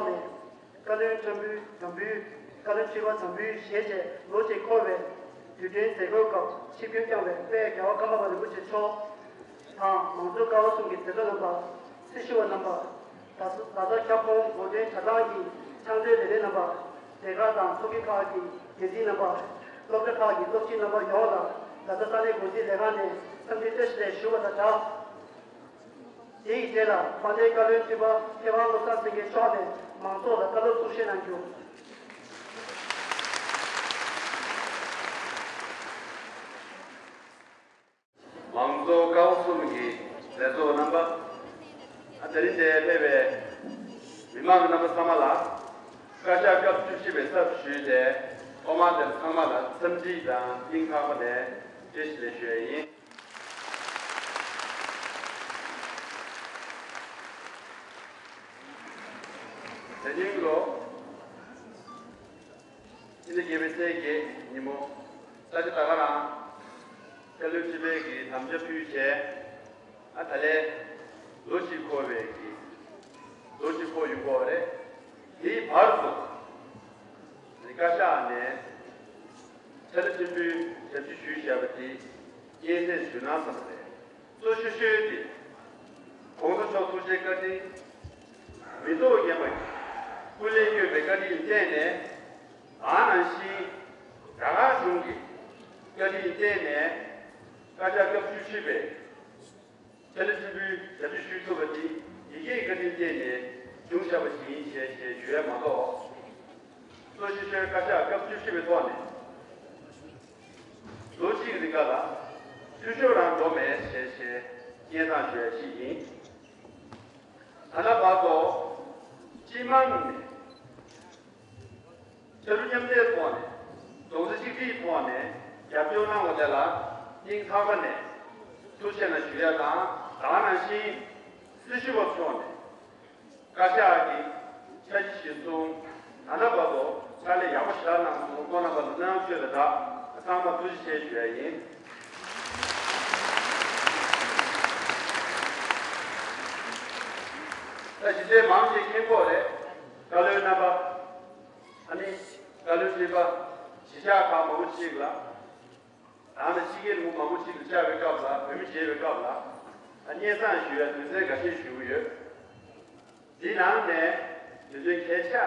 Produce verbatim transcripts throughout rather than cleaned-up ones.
ནས། བཀའ་བློན་ཁྲི་པ་འཛམ་བུའི། བཀའ་བློན་ཁྲི་པ་འཛམ་བུའི་ཞལ་བཞེས་ལོ་གཅིག་འཁོར་བའི་དུས་དྲན་མཛད་སྒོའི་སྐབས་ཆིབས་བསྒྱུར་བསྐྱངས་པའི་དཔལ་རྒྱལ་བ་ཀརྨ་པ་རིན་པོ་ཆེ་མཆོག་དང་། མང་གཙོའི་ཀ་བ་གསུམ་གྱི་མཛད་གཙོ་རྣམ་པ། སྲི་ཞུ་བ་རྣམ་པ། ད་ད་ལྟ་ཁྱབ་ཁོངས་འགོ་འདྲེན་གྲྭ་ཚང་གི་ཕྱག་འབྲེལ་ལས་སྣེ་རྣམ་པ། སྡེ་ཁག་དང་ཚོགས་སྡེ་ཁག་གི་འགན་འཛིན་རྣམ་པ། སློབ་གྲྭ་ཁག་གི་སློབ་སྤྱི་རྣམ་པ་ཡོངས་ལ་ད་ལྟ་ས་གནས་འགོ་འཛིན་ལས་ཁང་ནས་འཚམས་འདྲི་བཀྲ་ཤིས་བདེ་ལེགས་ཞུ་བ་དང་སྦྲགས། དེའི་རྗེས་ལ་དཔལ་ལྡན་བཀའ་བློན་ཁྲི་པ་མཁས་དབང་བློ་བཟང་སེང་གེ་མཆོག་ནས་མང་ཚོགས་ལ་བཀའ་སློབ་གསུང་བཤད་གནང་རྒྱུ། མང་གཙོ་ཀ་བ་གསུམ་གྱི་མཛད་གཙོ་རྣམ་པ། ཨ་དེ་རིང་འདིར་ཕེབས་པའི་མི་མང་རྣམ་པ་ཚང་མ་ལ་བཀའ་ཤག་སྐབས་བཅུ་བཞི་པའི་ཚབ་ཞུས་ཏེ་ཐོག་མར་དེར་ཚང་མ་ལ་འཚམས་འདྲི་དང་སྙིང་ཐག་པ་ནས་བཀྲ་ཤིས་བདེ་ལེགས་ཞུ་ཡ་ཡིན། དེ་རིང་ལོ། ཕྱི་ཟླ་བརྒྱད་པའི་ཚེས་བརྒྱད་ཉིན་མོ། ས་ཆ་ད་ག་རང་། བཀའ་བློན་ཁྲི་པའི་གི་དམ་བཅའ་ཕུལ་བྱས། ཨ་ད་ལས། ལོ་གཅིག་འཁོར་བའི་གི། ལོ་གཅིག་འཁོར་ཡོང་གི་ཡོད་རེད། དེའི་བར་དུ། བཀའ་ཤག་ནས། ཕྱག་ལས་ཆེན་པོའི་ཞབས་ཕྱི་ཞུས་བཞག་པ་དེ་སྙན་སེང་ཞུ་གནང་བསམ་པ་རེད། གཙོ་ཤོས་ཤོས་དེ། ༸གོང་ས་མཆོག་ཐུགས་རྗེ་བཀའ་དྲིན། མི་ཐོག་རྒྱས་པ་སྐུ་ལས་བསྐྱོན་པའི་བཀའ་དྲིན་བརྟེན་ནས། ད་ནང་བཞིན་རྒྱ་གར་གཞུང་གི་བཀའ་དྲིན་བརྟེན་ནས། བཀའ་ཤག་སྐབས་བཅུ་བཞི་པའི་ཕྱག་ལས་ཆེན་པོའི་ཞབས་ཕྱི་ཞུ་ཐུབ་པ་དེ་ཡི་གེའི་བཀའ་དྲིན་བརྟེན་ནས་བྱུང་བཞག་པ་ཞིག་ཡིན་ཞེས་ཞེས་ཞུ་ཡ་མ་གཏོགས། གཙོ་ཆེ་ཤོས་བཀའ་ཤག་སྐབས་བཅུ་བཞི་པའི་ཐོག་ནས་ལོ་གཅིག་རིང་ག་ལ་འཐུས་ཤོར་རང་འགྲོ་མེད་ཞེས་ཞེས་སྙན་སེང་ཞུ་ཡ་ཞིག་ཡིན། ད་ལྟ་བར་དུ་སྤྱི་དམངས་ནས། ཆ་ལུགས་མཉམ་འབྲེལ་ཐོག་ནས། རྡོག་རྩ་གཅིག་སྒྲིལ་ཐོག་ནས་རྒྱབ་སྐྱོར་གནང་བ་དེ་ལ་སྙིང་ཐག་པ་ནས་ཐུགས་རྗེ་ཆེ་ཞུ་ཡ་དང་། ད་ག་ནང་བཞིན་སྲི་ཞུ་བ་ཕྱོགས་ནས་བཀའ་ཤག་གི་འཆར་གཞི་གཞིར་བཟུང་ད་ལྟ་བར་དུ་ཕྱག་ལས་ཡག་པོ་ཞེ་དྲག་གནང་སོང་། ཁོང་རྣམ་པ་ལ་གནང་ཆོས་དང་སྦྲགས་ཚང་མར་ཐུགས་རྗེ་ཆེ་ཞུ་ཡ་ཡིན། ད་གཞི་རྩའི་མང་ཆེ་མཁྱེན་གྱི་ཡོད་རེད། བཀའ་བློན་རྣམ་པ། ཨ་ནི། བཀའ་བློན་ཁྲི་པ། གཞིས་ཆགས་ཁག་མང་པོ་ཅིག་ལ། ད་ནི་ཕྱི་རྒྱལ་ལུང་མང་པོ་ཅིག་ཏུ་བཅར་བའི་སྐབས་ལ། བོད་མི་མཇལ་བའི་སྐབས་ལ། ཨ་སྙན་སེང་ཞུ་བའི་དོན་ཚན་འགའ་ཤས་ཞུ་གི་ཡོད། འདི་ནང་ནས་དོན་ཚན་གལ་ཆེ་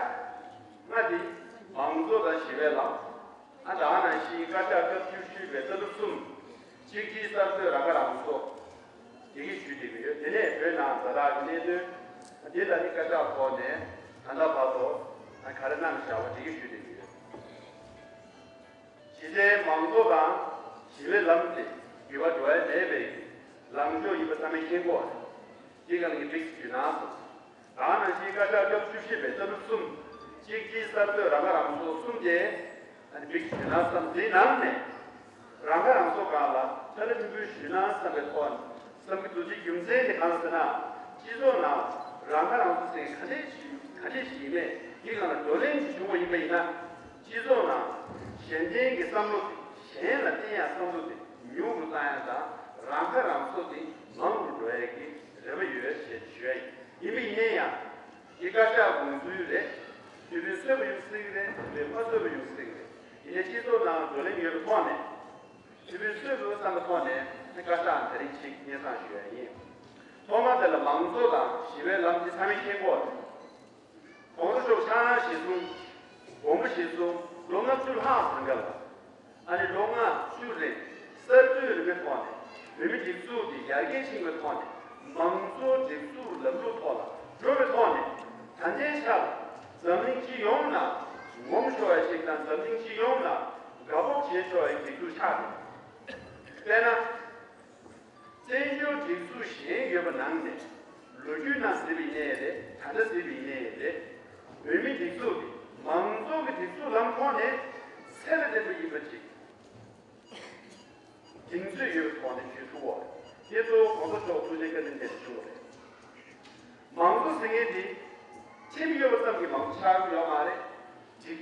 ལྔ་འདི་མང་གཙོ་དང་ཞི་བའི་ལམ། ཨ་ད་ག་ནང་བཞིན་བཀའ་ཤག་སྐབས་བཅུ་བཞི་པའི་ལྟ་གྲུབ་གསུམ། གཅིག་སྒྲིལ་གསར་གཏོད་རང་ཁ་རང་གསོ། དེ་གི་ཞུས་བསྡད་ཀྱི་ཡོད། དེ་ནས་བོད་ནང་ཛ་དྲག་གི་གནད་དོན། འདི་ལ་ནི་བཀའ་ཤག་ཐོག་ནས་ད་ལྟ་བར་དུ་ག་རེ་གནང་བཞག་པ་དེ་གི་ཞུས་བསྡད་ཀྱི་ཡོད། གཞི་རྩའི་མང་གཙོ་དང་ཞི་བའི་ལམ་དེ་འགྱུར་བ་འགྲོ་ཡ་མེད་པའི་ལངས་ཕྱོགས་ཡིན་པ་ཚང་མས་མཁྱེན་གྱི་ཡོད་རེད། འདི་ག་ལ་ངས་བསྒྲིགས་ཞུས་ན་སོང་། ད་ག་ནང་བཞིན་བཀའ་ཤག་སྐབས་བཅུ་བཞི་པའི་ལྟ་གྲུབ་གསུམ། གཅིག་སྒྲིལ་གསར་གཏོད་རང་ཁ་རང་གསོ་གསུམ་དེ། ཨ་ནི་བིག་ཞུ་ན་བསམ། འདིའི་ནང་ནས་རང་ཁ་རང་གསོ་སྒང་ལ་ཕྱག་ལས་མཐུན་པོ་ཞུས་ན་བསམ་པའི་ཐོག་ནས་བསམ་གྱི་འདུག་ཅིག་རྒྱུ་མཚན་དེ་གང་ཟེར་ན། སྤྱི་ཚོགས་ནང་རང་ཁ་རང་གསོ་ཟེར་མཁན་ག་འདྲས་ཞིག་ག་འདྲས་ཞིག་ཡིན་མེད་འདི་སྒང་ལ་བགྲོ་གླེང་ཞིག་བྱུང་བ་ཡིན་པ་ཡིན་ན། སྤྱི་ཚོགས་ནང་གཞན་བརྟེན་གྱི་བསམ་བློ་དེ། གཞན་ལ་བརྟེན་ཡ་བསམ་བློ་དེ་ཉུང་རུ་བཏང་ཡ་དང་། རང་ཁ་རང་གསོ་དེ་མང་རུ་འགྲོ་ཡ་གི་རེ་བ་ཡོད་ཞེས་ཞུ་ཡ་ཡིན། ཡིན་པ་ཡིན་ན་ཡང་། འདི་བཀའ་ཤག་དགོངས་ཚུལ་རེད། དུས་རིང་སོན་པ་ཡོང་སྲིད་ཀྱི་རེད། དུས་རིང་མ་སོན་པ་ཡོང་སྲིད་ཀྱི་རེད། ཡིན་ནའི་སྤྱི་ཚོགས་ནང་བགྲོ་གླེང་ཡོད་པའི་ཐོག་ནས། དུས་རིང་སོན་པ་ཡོང་བསམ་པའི་ཐོག་ནས་ནི་བཀའ་ཤག་དེ་རིང་ཅིག་སྙན་སེང་ཞུ་ཡ་ཡིན། ཐོག་མ་དེ་ལ་མང་གཙོ་དང་ཞི་བའི་ལམ་འདི་ཚང་མས་མཁྱེན་གྱི་ཡོད་རེད། ༸གོང་ས་མཆོག་ཆབ་འབངས་གཞིར་བཟུང་། དགོངས་པ་གཞིར་བཟུང་ལོ་ལྔ་བཅུ་ལྷག་ཙམ་ག་ལ། ཨ་ནི་ལོ་ལྔ་བཅུ་རིང་གསར་གཏོད་རིམ་པའི་ཐོག་ནས་བོད་མི་སྒྲིག་འཛུགས་དེ་ཡར་རྒྱས་ཕྱིན་པའི་ཐོག་ནས། མང་གཙོ་སྒྲིག་འཛུགས་ལམ་ལུགས་ཐོག་ལ་འགྲོ་བའི་ཐོག་ནས། ད་ལྟའི་ཆར་འཛམ་གླིང་སྤྱི་ཡོངས་ལ་ངོམ་ཤོར་བ་ཞིག་དང་། འཛམ་གླིང་སྤྱི་ཡོངས་ལ་དགའ་སྤོབས་བྱེད་ཤོར་བའི་སྒྲིག་འཛུགས་ཆགས་ཏེ། དཔེར་ན། བཙན་བྱོལ་སྒྲིག་འཛུགས་གཞན་ཡོད་པ་ནང་ནས་ལོ་རྒྱུས་ནང་གཟིགས་པ་ཡིན་ནའི་རེད། ད་ལྟ་གཟིགས་པ་ཡིན་ནའི་རེད། བོད་མིའི་སྒྲིག་འཛུགས་དེ་མང་གཙོ་གི་སྒྲིག་འཛུགས་ལམ་ཐོག་ནས་ཚད་ལ་ལྡན་པ་ཡིན་པ་ཅིག་གདེང་ཚོད་ཡོད་པའི་ཐོག་ནས་ཞུ་ཐུབ་པ། དེ་ཚོ་༸གོང་ས་མཆོག་ཐུགས་རྗེ་བཀའ་དྲིན་ལྡན་པ་བྱུང་བ་རེད། མང་གཙོ་ཟེར་མཁན་དེ་ཁྲིམས་ཡོད་པ་ཙམ་གྱིས་མང་གཙོ་ཆགས་ཀྱི་ཡོད་མ་རེད། སྒྲིག་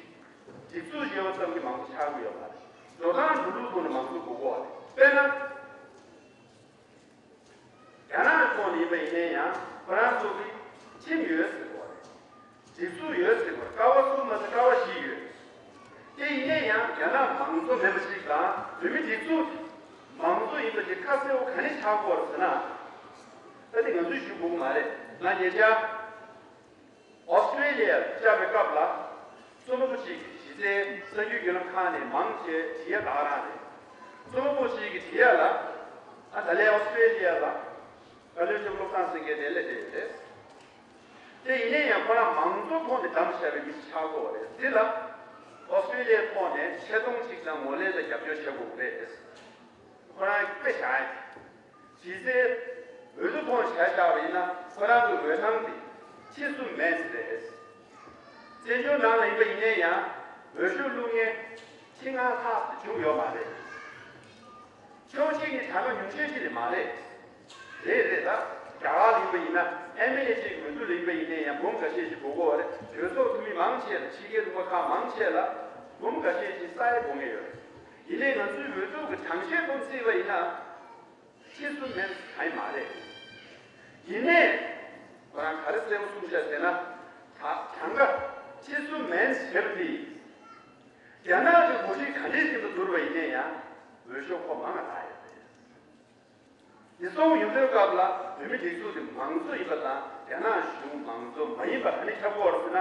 སྒྲིག་འཛུགས་ཡོད་པ་ཙམ་གྱིས་མང་གཙོ་ཆགས་ཀྱི་ཡོད་མ་རེད། འགྲོ་སྟངས་འགྲོ་ལུགས་ཐོག་ནས་མང་གཙོ་དགོས་ཀྱི་ཡོད་རེད། དཔེར་ན། རྒྱ་ནག་གི་ཐོག་ནས་ཡིན་པ་ཡིན་ན་ཡང་ཁོ་རང་ཚོ་གི་ཁྲིམས་ཡོད་ཟེར་གྱི་ཡོད་རེད། སྒྲིག་འཛུགས་ཡོད་ཟེར་བར་ཀ་བ་གསུམ་མ་ཟད་ཀ་བ་བཞི་ཡོད། དེ་ཡིན་ན་ཡང་རྒྱ་ནག་མང་གཙོ་མིན་པ་ཞིག་དང་བོད་མི་སྒྲིག་འཛུགས་མང་གཙོ་ཡིན་པ་དེ་ཁ་གསལ་པོ་ག་ནས་ཆགས་ཀྱི་ཡོད་རེད་ཟེར་ན། ད་དེ་ང་ཚོས་ཞུ་དགོས་ཀྱི་མ་རེད། ང་ཉེ་ཆར་ཨོ་སི་ཀྲེ་ལི་ཡར་བཅར་བའི་སྐབས་ལ། རྩོམ་པ་པོ་གཅིག་གིས་གཞི་རྩའི་གསར་འགྱུར་བརྒྱུད་ལམ་ཁག་ནས་མང་ཆེ་བྲིས་ཡ་ད་ག་རང་རེད། རྩོམ་པ་པོ་གཅིག་གིས་བྲིས་ཡ་ལ། ཨ། ད་ལན་ཨོ་སི་ཀྲེ་ལི་ཡ་ལ་བཀའ་བློན་ལྕམ་བློ་བཟང་སེང་གེ་དེ་སླེབས་བསྡད་ཡོད་རེད། དེ་ཡིན་ན་ཡང་ཁོ་རང་མང་གཙོ་ཐོག་ནས་བདམས་བཞག་པའི་མི་ཞིག་ཆགས་ཀྱི་ཡོད་རེད། འདི་ལ་ཨོ་སི་ཀྲེ་ལི་ཡའི་ཐོག་ནས་ཆེ་མཐོང་གཅིག་དང་ངོས་ལེན་དང་རྒྱབ་སྐྱོར་བྱེད་དགོས་ཀྱི་རེད། ཁོ་རང་དཔེ་བཞག་ཡ་དེ། གཞི་རྩའི་འོས་བསྡུ་ཐོག་བྱས་བཞག་པ་ཡིན་ན་ཁོ་རང་གི་འོས་ཐང་དེ་ཕྱིས་སུ་མེད་ཟེར་རེད། བཙན་བྱོལ་ནང་ལ་ཡིན་པ་ཡིན་ན་ཡང་འོས་ཤོག་བླུག་མཁན་ཁྲི་ལྔ་ལྷག་ཙམ་བྱུང་ཡོད་མ་རེད། ཕྱོགས་གཅིག་ནས་གྲངས་ཀ་ཉུང་ཤོས་ཤིག་རེད་མ་རེད། རེད་རེད། ད་རྒྱ་གར་ལ་ཡིན་པ་ཡིན་ན་ཨེམ་ཨེལ་ཨེ་གཅིག་གི་འོས་བསྡུ་ལ་ཡིན་པ་ཡིན་ན་ཡང་འབུམ་འགའ་ཤས་ཤིག་དགོས་ཀྱི་ཡོད་རེད། གྲོས་ཚོགས་འཐུས་མི་མང་ཆེ་ལ་ཕྱི་རྒྱལ་ལུང་པ་ཁག་མང་ཆེ་ལ་འབུམ་འགའ་ཤས་ཤིག་ས་ཡ་དགོས་ངེས་ཡོད་རེད། ཡིན་ནའི་ང་ཚོའི་འོས་བསྡུ་གི་གྲངས་བཤེར་སྒོ་བརྩིས་པ་ཡིན་ན། ཕྱིས་སུ་མེད་གང་ཡང་མ་རེད། ཡིན་ནའི། ཁོ་རང་ག་རེ་གསལ་པོ་གསུངས་བཞག་ཟེར་ན། ད་གྲངས་ཀ་ཕྱིས་སུ་མེད་ཟེར་དེ། རྒྱ་ནག་གི་འགོ་ཁྲིད་ག་འདྲས་ཅིག་ཏུ་བསྡུར་བ་ཡིན་ན་ཡང་འོས་ཤོག་ཁོ་མང་ང་ལྷག་ཡོད་རེད། དེ་སོང་ཡོང་དུས་སྐབས་ལ་བོད་མི་སྒྲིག་འཛུགས་དེ་མང་གཙོ་ཡིན་པ་དང་རྒྱ་ནག་གཞུང་མང་གཙོ་མ་ཡིན་པ་ག་ནས་ཁྱབ་ཀྱི་ཡོད་རེད་ཟེར་ན།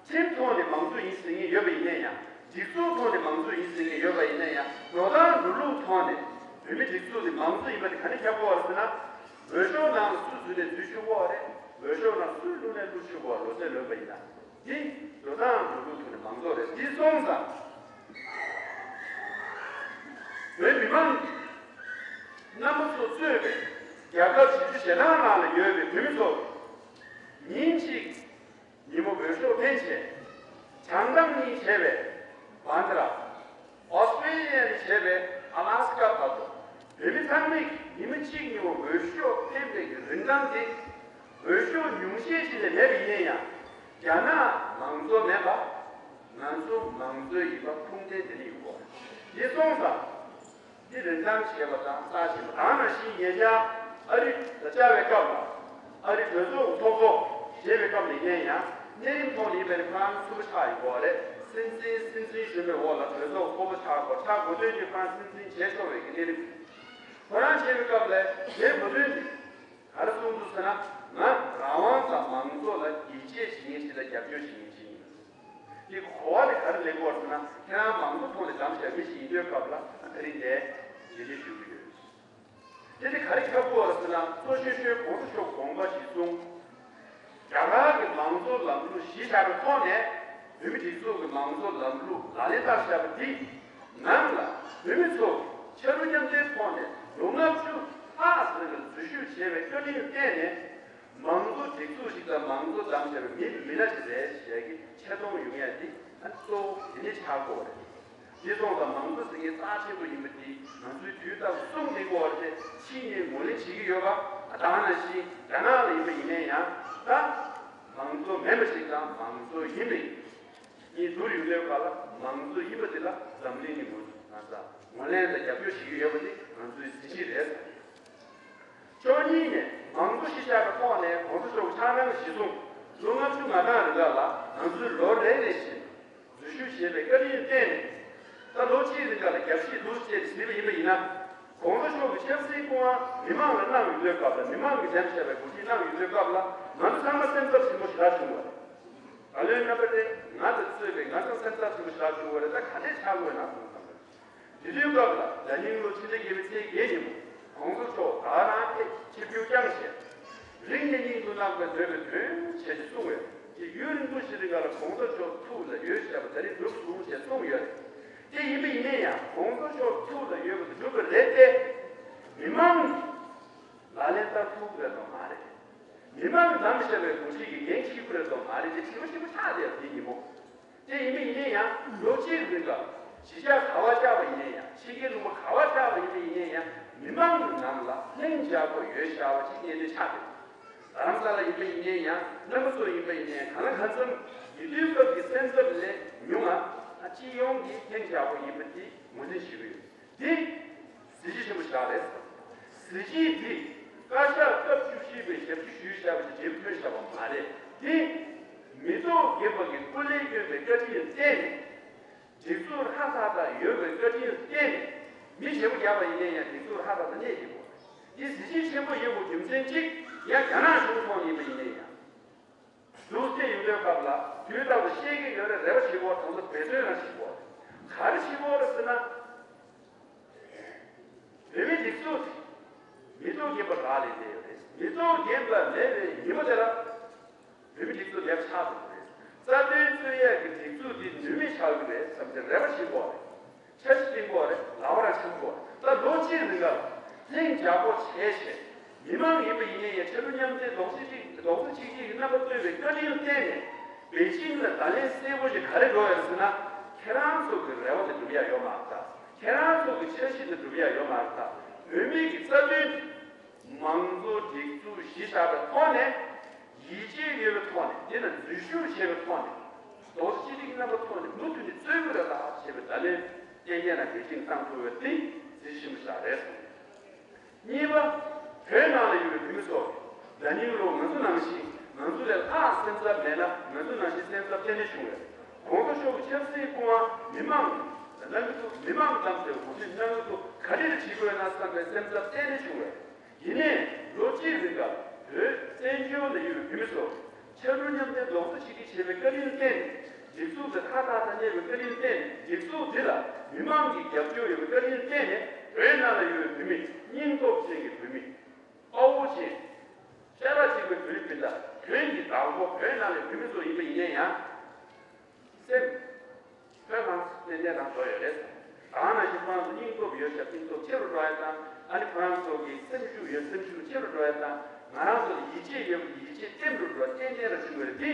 ཁྲིམས་ཐོག་ནས་མང་གཙོ་ཡིན་ཟེར་མཁན་ཡོད་པ་ཡིན་ན་ཡང་། སྒྲིག་འཛུགས་ཐོག་ནས་མང་གཙོ་ཡིན་ཟེར་མཁན་ཡོད་པ་ཡིན་ན་ཡང་། འགྲོ་སྟངས་འགྲོ་ལུགས་ཐོག་ནས་བོད་མི་སྒྲིག་འཛུགས་དེ་མང་གཙོ་ཡིན་པ་དེ་ག་ནས་ཁྱབ་ཀྱི་ཡོད་རེད་ཟེར་ན། འོས་ཤོག་ནང་ལ་སུ་འཛུལ་ནས་འཛུལ་ཆོག་གི་རེད། འོས་ཤོག་ནང་སུ་བླུགས་ནས་བླུགས་ཆོག་གི་རེད། ལོ་ཚད་ལོན་པ་ཡིན་ན། འདི་འགྲོ་སྟངས་འགྲོ་ལུགས་ཐོག་ནས་མང་གཙོ་རེད། འདི་སོང་ཙང་བོད་མི་མང་རྣམ་པ་ཚོ་གཙོས་པའི་རྒྱལ་ཁབ་བཞི་བཅུ་ཞེ་གྲངས་ནང་ལ་ཡོད་པའི་བོད་མི་ཚོ་ཉིན་གཅིག་ཉིན་མོ་འོས་ཤོག་འཕེན་བྱས། བྱང་ཐང་གཉིས་བྱས་པའི་བྷན་དྷ་ར། ཨོ་སི་ཀྲེ་ལི་ཡ་ནས་བྱས་པའི་ཨ་ལ་སི་ཀ་བར་དུ་བོད་མི་ཚང་མས་ཉི་མ་གཅིག་ཉིན་མོ་འོས་ཤོག་འཕེན་པའི་གི་རིན་ཐང་དེ། འོས་ཤོག་ཉུང་ཤས་ཤིག་ལས་མེད་པ་ཡིན་ན་ཡང་། རྒྱ་ནག་མང་གཙོ་མིན་པ། ང་ཚོ་མང་གཙོ་ཡིན་པ་ཁུངས་ལྡན་དེ་འདྲ་ཡོད་གོ། དེ་སོང་ཙང་། འདི་རིན་ཐང་ཆེ་བ་དང་རྩ་ཆེ་བ། ད་ནང་བཞིན་ཉེ་ཆར་ཨ་རི་ལ་བཅར་བའི་སྐབས་ལ། ཨ་རི་གྲོས་ཚོགས་ཀྱི་ཚོགས་གཙོ་བྱས་པའི་སྐབས་ལ་ཡིན་ན་ཡང་། གནས་རིམ་ཐོག་ནས་ཡིན་པའི་ཁོ་རང་ཚུགས་པ་ཆགས་ཡོད་གོ་རེད། སྲིད་འཛིན། སྲིད་འཛིན་གཞོན་པའི་འོག་ལ་གྲོས་ཚོགས་ཚོགས་གཙོ་ཆགས་དགོས། ཆགས་དགོས་དོན་གྱི་ཁོ་རང་སྲིད་འཛིན་བྱས་ཆོག་པའི་གི་གནས་རིམ། ཁོ་རང་བྱས་པའི་སྐབས་ལ་བྱེད་དགོས་དོན་འདི་ག་རེ་གསུངས་འདུག་ཟེར་ན། ང་རང་དབང་དང་མང་གཙོ་ལ་ཡིད་ཆེས་བྱེད་མཁན་ཞིག་དང་རྒྱབ་སྐྱོར་བྱེད་མཁན་ཞིག་ཡིན། དེ་གོ་བ་དེ་ག་རེ་ལེན་དགོས་ཟེར་ན། ཁྱེད་རང་མང་གཙོ་ཐོག་ནས་བདམས་བཞག་མི་ཞིག་ཡིན་དུས་སྐབས་ལ་དེ་རིང་འདིར་རྗེས་དྲན་ཞུ་གི་ཡོད། དེ་ནི་ག་རེ་ཁྱབ་དགོས་ཟེར་ན། གཙོ་ཆེ་ཤོས་གོང་དུ་ཤོག་དགོངས་པ་གཞིར་བཟུང་། རྒྱ་གར་གྱི་མང་གཙོ་ལམ་ལུགས་གཞི་བཞག་པའི་ཐོག་ནས། བོད་མི་སྒྲིག་འཛུགས་ཀྱི་མང་གཙོ་ལམ་ལུགས་ལག་ལེན་བསྟར་བཞག་པ་འདི་ནང་ལ། བོད་མི་ཚོ་ཆ་རོགས་མཉམ་འབྲེལ་ཐོག་ནས་ལོ་ལྔ་བཅུ་ལྷག་ཙམ་ལ་འཛུལ་ཞུགས་བྱས་པའི་བཀའ་དྲིན་བརྟེན་ནས། མང་གཙོ་སྒྲིག་འཛུགས་ཤིག་དང་མང་གཙོ་བདམས་བྱས་པའི་མི་མི་སྣ་ཞིག་རེད་ཞེས་ཀྱི་ཆེ་མཐོང་ཡོང་ཡ་འདི་ཨ་གཙོ་བོ་དེ་ནས་ཆགས་དགོས་རེད། འདི་སོང་ཙང་མང་གཙོ་ཟེར་མཁན་རྩ་ཆེན་པོ་ཡིན་པ་འདི་ང་ཚོའི་དུས་རྟག་ཏུ་གསུངས་བསྡད་དགོས་པ་རེད། ཕྱིས་ནས་ངོས་ལེན་བྱེད་ཀྱི་ཡོད་པ། ད་ག་ནང་བཞིན་རྒྱ་ནག་ལ་ཡིན་པ་ཡིན་ན་ཡང་། ད་མང་གཙོ་མིན་པ་ཞིག་དང་མང་གཙོ་ཡིན་པའི་གཉིས་བསྡུར་ཡོང་དུས་སྐབས་ལ། མང་གཙོ་ཡིན་པ་དེ་ལ་འཛམ་གླིང་གི་ངོས་སུ་ང་ཚོ་ངོས་ལེན་དང་རྒྱབ་སྐྱོར་བྱེད་ཀྱི་ཡོད་པ་དེ་ང་ཚོའི་གཟི་བརྗིད་རེད། ཕྱོགས་གཉིས་ནས་མང་གཙོ་གཞི་བཞག་པའི་ཐོག་ནས་གོང་ས་མཆོག་གི་ཆགས་སྡང་གཞི་བཟུང་། ལོ་ལྔ་བཅུ་ང་གྲངས་རིང་ག་ལ་ང་ཚོའི་ལོ་རེ་རེ་བཞིན་འཛུལ་ཞུགས་བྱས་པའི་བཀའ་དྲིན་བརྟེན་ནས། ད་ལོ་གཅིག་རིང་ག་ལ་རྒྱབ་བཤིག་འདུག་ཅེས་གཟིགས་པ་ཡིན་པ་ཡིན་ན། གོང་ས་མཆོག་གི་ཆབ་སྲིད་སྐུ་དབང་མི་མང་ལ་གནང་ཡོད་དུས་སྐབས་ལ། མི་མང་གིས་འདེམས་བྱས་པའི་འགོ་ཁྲིད་གནང་ཡོད་དུས་སྐབས་ལ། ང་ཚོ་ཚང་མ་སེམས་འཚབ་ཆེན་པོ་ཞེ་དྲག་བྱུང་བ་རེད། བཀའ་བློན་རྣམ་པ་རེད། ང་དང་གཙོས་པའི་ང་ཚོ་སེམས་འཚབ་ཆེན་པོ་ཞེ་དྲག་བྱུང་བ་རེད། ད་ག་འདྲས་ཆགས་དགོས་ན་གསུངས་བསམ་པ་རེད། དེ་དུས་སྐབས་ལ་ན་ནིང་ལོ་ཕྱི་ཟླ་བརྒྱད་པའི་ཚེས་བརྒྱད་ཉིན་མོ། གོང་ས་མཆོག་ད་རང་ཨེ་ཆིབས་བསྒྱུར་བསྐྱངས་བྱས། རིང་ནས་སྙིང་དུ་བརྣག་པའི་འདོད་པའི་དོན་བྱས་ཏེ་གསུངས་ཡོད། དེ་ཡུན་རིང་པོ་ཞིག་རིང་ག་ལ་གོང་ས་མཆོག་ཐུགས་ལ་ཡོད་བཞག་པ་ད་རེས་འགྲུབ་སོང་ཞེས་གསུངས་ཡོད་རེད། དེ་ཡིན་པ་ཡིན་ན་ཡང་། གོང་ས་མཆོག་ཐུགས་ལ་ཡོད་པ་དེ་འགྲུབ་པ་རེད་དེ། མི་མང་ལག་ལེན་བསྟར་ཐུབ་ཀྱི་རེད་དམ་མ་རེད། མི་མང་བདམས་བཞག་པའི་འགོ་ཁྲིད་ཀྱིས་འགན་འཁྱེར་གྱི་རེད་དམ་མ་རེད། དེ་དྲི་བ་ཆེན་པོ་ཆགས་བསྡད་ཡོད་དེ་ཉིན་མོ། དེ་ཡིན་པ་ཡིན་ན་ཡང་། ལོ་གཅིག་རིང་ལ་གཞིས་ཆགས་ག་པར་བཅར་བ་ཡིན་ན་ཡང་། ཕྱི་རྒྱལ་ལུང་པ་ག་པར་བཅར་བ་ཡིན་པ་ཡིན་ན་ཡང་། མི་མང་གི་ནང་ལ་ལྷིང་འཇགས་པོ་ཡོད་བཞག་པ་ཅིག་གནད་དོན་ཆགས་འདུག་རྡ་རམ་ས་ལ་ཡིན་པ་ཡིན་ན་ཡང་། རྣམ་པ་ཚོ་ཡིན་པ་ཡིན་ན་ཡང་། གང་ལ་གང་འཚམ་ཉེ་དུས་སྐབས་ཀྱི་སེམས་འཚབ་ལས་ཉུང་བ། སྤྱི་ཡོངས་ཀྱི་ལྷིང་འཇགས་པོ་ཡིན་པ་དེ་ངོས་འཛིན་བྱེད་ཀྱི་ཡོད། འདི་གཟི་བརྗིད་ཆེན་པོ་ཞིག་རེད། གཟི་བརྗིད་འདི་བཀའ་ཤག་སྐབས་བཅུ་བཞི་པས་ཞབས་ཕྱི་ཞུས་བཞག་པ་ཞིག་འབྲས་བུ་ཐོན་བཞག་པ་མ་རེད། འདི་ མི་ཐོག་རྒན་པ་གི་སྐུ་ལས་བསྐྱོན་པའི་བཀའ་དྲིན་བརྟེན་ནས། སྒྲིག་འཛུགས་ཧ་ཐག་ཐག་ཡོད་པའི་བཀའ་དྲིན་བརྟེན་ནས། མི་ཞེ་པོ་རྒྱག་པ་ཡིན་ན་ཡང་སྒྲིག་འཛུགས་ཧ་ཐག་ཐག་གནས་ཀྱི་ཡོད། འདི་གཟི་བརྗིད་ཆེན་པོ་ཡིན་དགོས་རྒྱུ་མཚན་གཅིག་ཡང་རྒྱ་ནག་གཞུང་ཐོག་ནས་ཡིན་པ་ཡིན་ན་ཡང་། འདུག་སེ་ཡོང་དུས་སྐབས་ལ་དུས་རྟག་ཏུ་བཤད་ཀྱི་ཡོད་རེད། རེ་བ་བྱེད་དགོས་དང་ཚོ་འབད་བརྩོན་རང་བྱེད་དགོས་རེད། ག་རེ་བྱེད་དགོས་རེད་ཟེར་ན། བོད་མི་སྒྲིག་འཛུགས་དེ་མི་ཐོག་རྒན་པ་རག་ལས་བསྡད་ཡོད་རེད། མི་ཐོག་རྒན་པ་མེད་པའི་ཉིན་མོ་དེ་ལ་བོད་མི་སྒྲིག་འཛུགས་ལེགས་ཆགས་འགྲོ་གི་རེད། རྩ་དོན་རྩོད་ཡས་ཀྱི་སྒྲིག་འཛུགས་དེ་ནུས་མེད་ཆགས་ཀྱི་རེད་བསམ་སྟེ་རེ་བ་བྱེད་དགོས་རེད། འཆར་གཞི་བཏིང་དགོས་རེད། ལག་པ་རང་འཆང་དགོས་རེད། ད་ལོ་གཅིག་རིང་ལ་ལྷིང་འཇགས་པོ་བྱས་བྱས། མི་མང་ཡིན་པ་ཡིན་ན་ཡང་ཕྱི་རུ་མཉམ་འབྲེལ་རྡོག་རྩ་གཅིག་རྡོག་རྩ་གཅིག་སྒྲིལ་གྱི་རྣམ་པ་གཙོས་པའི་བཀའ་དྲིན་བརྟེན་ནས་པེ་ཅིང་ལ་བརྡ་ལན་གསལ་པོ་ཞིག་ག་རེ་འགྲོ་ཡོད་ཟེར་ན། ཁྱེད་རང་ཚོ་གི་རེ་བ་དེ་འགྲུབ་ཡ་ཡོད་མ་རེད་ད། ཁྱེད་རང་ཚོ་གི་འཆར་གཞི་དེ་འགྲུབ་ཡ་ཡོད་མ་རེད་ད། བོད་མི་གི་རྩ་དོན་མང་གཙོ་སྒྲིག་འཛུགས་གཞི་བཞག་པའི་ཐོག་ནས། ཡིད་ཆེས་ཡོད་པའི་ཐོག་ནས། དེ་ལ་འཛུལ་ཞུགས་བྱས་པའི་ཐོག་ནས། རྡོག་རྩ་གཅིག་སྒྲིལ་གྱི་རྣམ་པའི་ཐོག་ནས་མུ་མཐུད་ནས་རྩོད་དགོས་རེད་ལ་ཞེས་པའི་བརྡ་ལན་ཏན་ཏན་རང་གལ་ཆེན་བཏང་ཐུབ་པ་དེ་གཟི་བརྗིད་ཆེན་པོ་ཞིག་རེད་གསུངས། གཉིས་པ། བོད་ནང་ལ་ཡོད་པའི་བོད་མི་ཚོ་ད་ནིང་ལོ་ང་ཚོ་ནང་བཞིན་ང་ཚོ་ལས་ལྷག་སེམས་འཚབ་མེད་ན། ང་ཚོ་ནང་བཞིན་སེམས་འཚབ་ཏན་ཏན་བྱུང་ཡོད། གོང་ས་མཆོག་གི་ཆབ་སྲིད་སྐུ་དབང་མི་མང་གནང་གི་འདུག་མི་མང་གདམ་ཟེར་གོང་ཞུས་གནང་གི་འདུག་ག་རེ་ལ་བྱེད་དགོས་ན་བསམ་པའི་སེམས་འཚབ་ཏན་ཏན་བྱུང་ཡོད། ཡིན་ནའི་ལོ་གཅིག་རིང་ལ་བོད་བཙན་བྱོལ་ལ་ཡོད་པའི་བོད་མི་ཚོ་ཕྱི་རུ་མཉམ་འབྲེལ་རྡོག་རྩ་གཅིག་སྒྲིལ་བྱས་པའི་བཀའ་དྲིན་བརྟེན་ནས། སྒྲིག་འཛུགས་དེ་ཧ་ཐག་ཐག་གནས་པའི་བཀའ་དྲིན་བརྟེན་ནས། སྒྲིག་འཛུགས་འདི་ལ་མི་མང་གི་རྒྱབ་སྐྱོར་ཡོད་པའི་བཀའ་དྲིན་བརྟེན་ནས། བོད་ནང་ལ་ཡོད་པའི་བོད་མི་སྙིང་སྟོབས་ཅན་གྱི་བོད་མི། དཔའ་བོ་ཅན། ཤ་ཁྲག་གཅིག་པའི་བོད་རིགས་སྤུན་ཟླ། དོན་གྱི་བདག་པོ་བོད་ནང་ལ་བོད་མི་ཚོ་ཡིན་པ་ཡིན་ན་ཡང་། སེམས། བོད་ནང་ཏན་ཏན་རང་འགྲོ་ཡོད་རེད། ད་ནང་བཞིན་ཁོ་རང་ཚོ་སྙིང་སྟོབས་ཡོད་ཤག་སྙིང་སྟོབས་ཆེ་རུ་འགྲོ་ཡ་དང་། ཨ་ནི་ཁོ་རང་ཚོ་གི་སེམས་ཤུགས་ཡོད་སེམས་ཤུགས་ཆེ་རུ་འགྲོ་ཡ་དང་། ང་རང་ཚོ་ལ་ཡིད་ཆེས་ཡོད་ཡིད་ཆེས་བརྟན་རུ་འགྲོ་ཏན་ཏན་རང་བྱུང་བ་རེད་དེ།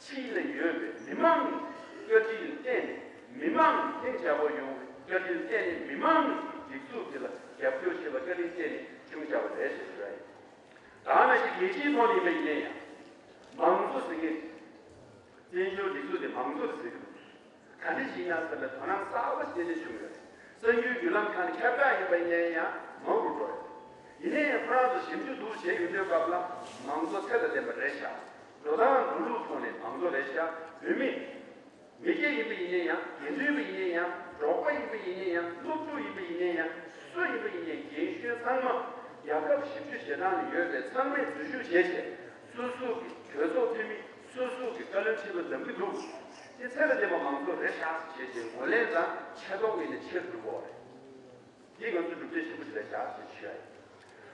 ཕྱི་ལ་ཡོད་པའི་མི་མང་གི་བཀའ་དྲིན་བརྟེན་ནས། མི་མང་ལྷིང་འཇགས་པོ་ཡོང་བའི་བཀའ་དྲིན་བརྟེན་ནས། མི་མང་གི་སྒྲིག་འཛུགས་དེ་ལ་རྒྱབ་སྐྱོར་བྱེད་པའི་བཀའ་དྲིན་བརྟེན་ནས་བྱུང་བཞག་པ་རེད་ཞེས་ཞུ་ཡ་ཡིན། ད་ནང་བཞིན་རྒྱལ་སྤྱིའི་ཐོག་ནས་ཡིན་པ་ཡིན་ན་ཡང་། མང་གཙོ་ཟེར་མཁན། བཙན་བྱོལ་སྒྲིག་འཛུགས་དེ་མང་གཙོ་རེད་ཟེར་གྱི་འདུག་ག་འདྲ་ཞིག་ཡིན་ན་ཟེར་ན། དོ་སྣང་གསར་པ་ཞིག་དེ་ནས་བྱུང་ཡོད་རེད། གསར་འགྱུར་བརྒྱུད་ལམ་ཁག་ནས་ཁྱབ་བསྒྲགས་ཡིན་པ་ཡིན་ན་ཡང་མང་རུ་འགྲོ་ཡོད། ཡིན་ན་ཡང་ཁོ་རང་ཚོ་ཞིབ་འཇུག་འདུག་བྱས་ཡོང་དུས་སྐབས་ལ་མང་གཙོ་ཚད་དང་ལྡན་པ་རེད་ཤག་འགྲོ་སྟངས་འགྲོ་ལུགས་ཐོག་ནས་མང་གཙོ་རེད་ཤག་བོད་མི། མི་སྒེར་ཡིན་པ་ཡིན་ན་ཡང་། དགེ་འདུན་པ་ཡིན་ན་ཡང་། འབྲོག་པ་ཡིན་པ་ཡིན་ན་ཡང་། སློབ་ཕྲུག་ཡིན་པ་ཡིན་ན་ཡང་། སུ་ཡིན་པ་ཡིན་ན་ཡང་། རྒན་གཞོན་ཚང་མ་རྒྱལ་ཁབ་བཞི་བཅུ་ཞེ་གྲངས་ལ་ཡོད་པའི་ཚང་མས་འཛུལ་ཞུགས་བྱས་བྱས། སོ་སོ་གི་གྲོས་ཚོགས་འཐུས་མི་སོ་སོ་གི་བཀའ་བློན་ཁྲི་པ་འདེམས་ཀྱི་འདུག་དེ་ཚད་ལ་ལྡན་པ་མང་གཙོ་རེད་ཤག་ཟེར་བྱས་བྱས་ངོས་ལེན་དང་ཆེ་མཐོང་ཡིན་ན་ཆེར་འགྲོ་གི་ཡོད་རེད། འདི་ང་ཚོ་གྲུབ་འབྲས་ཆེན་པོ་ཞིག་རེད་ཤག་ཅེས་ཞུ་ཡ་ཡིན།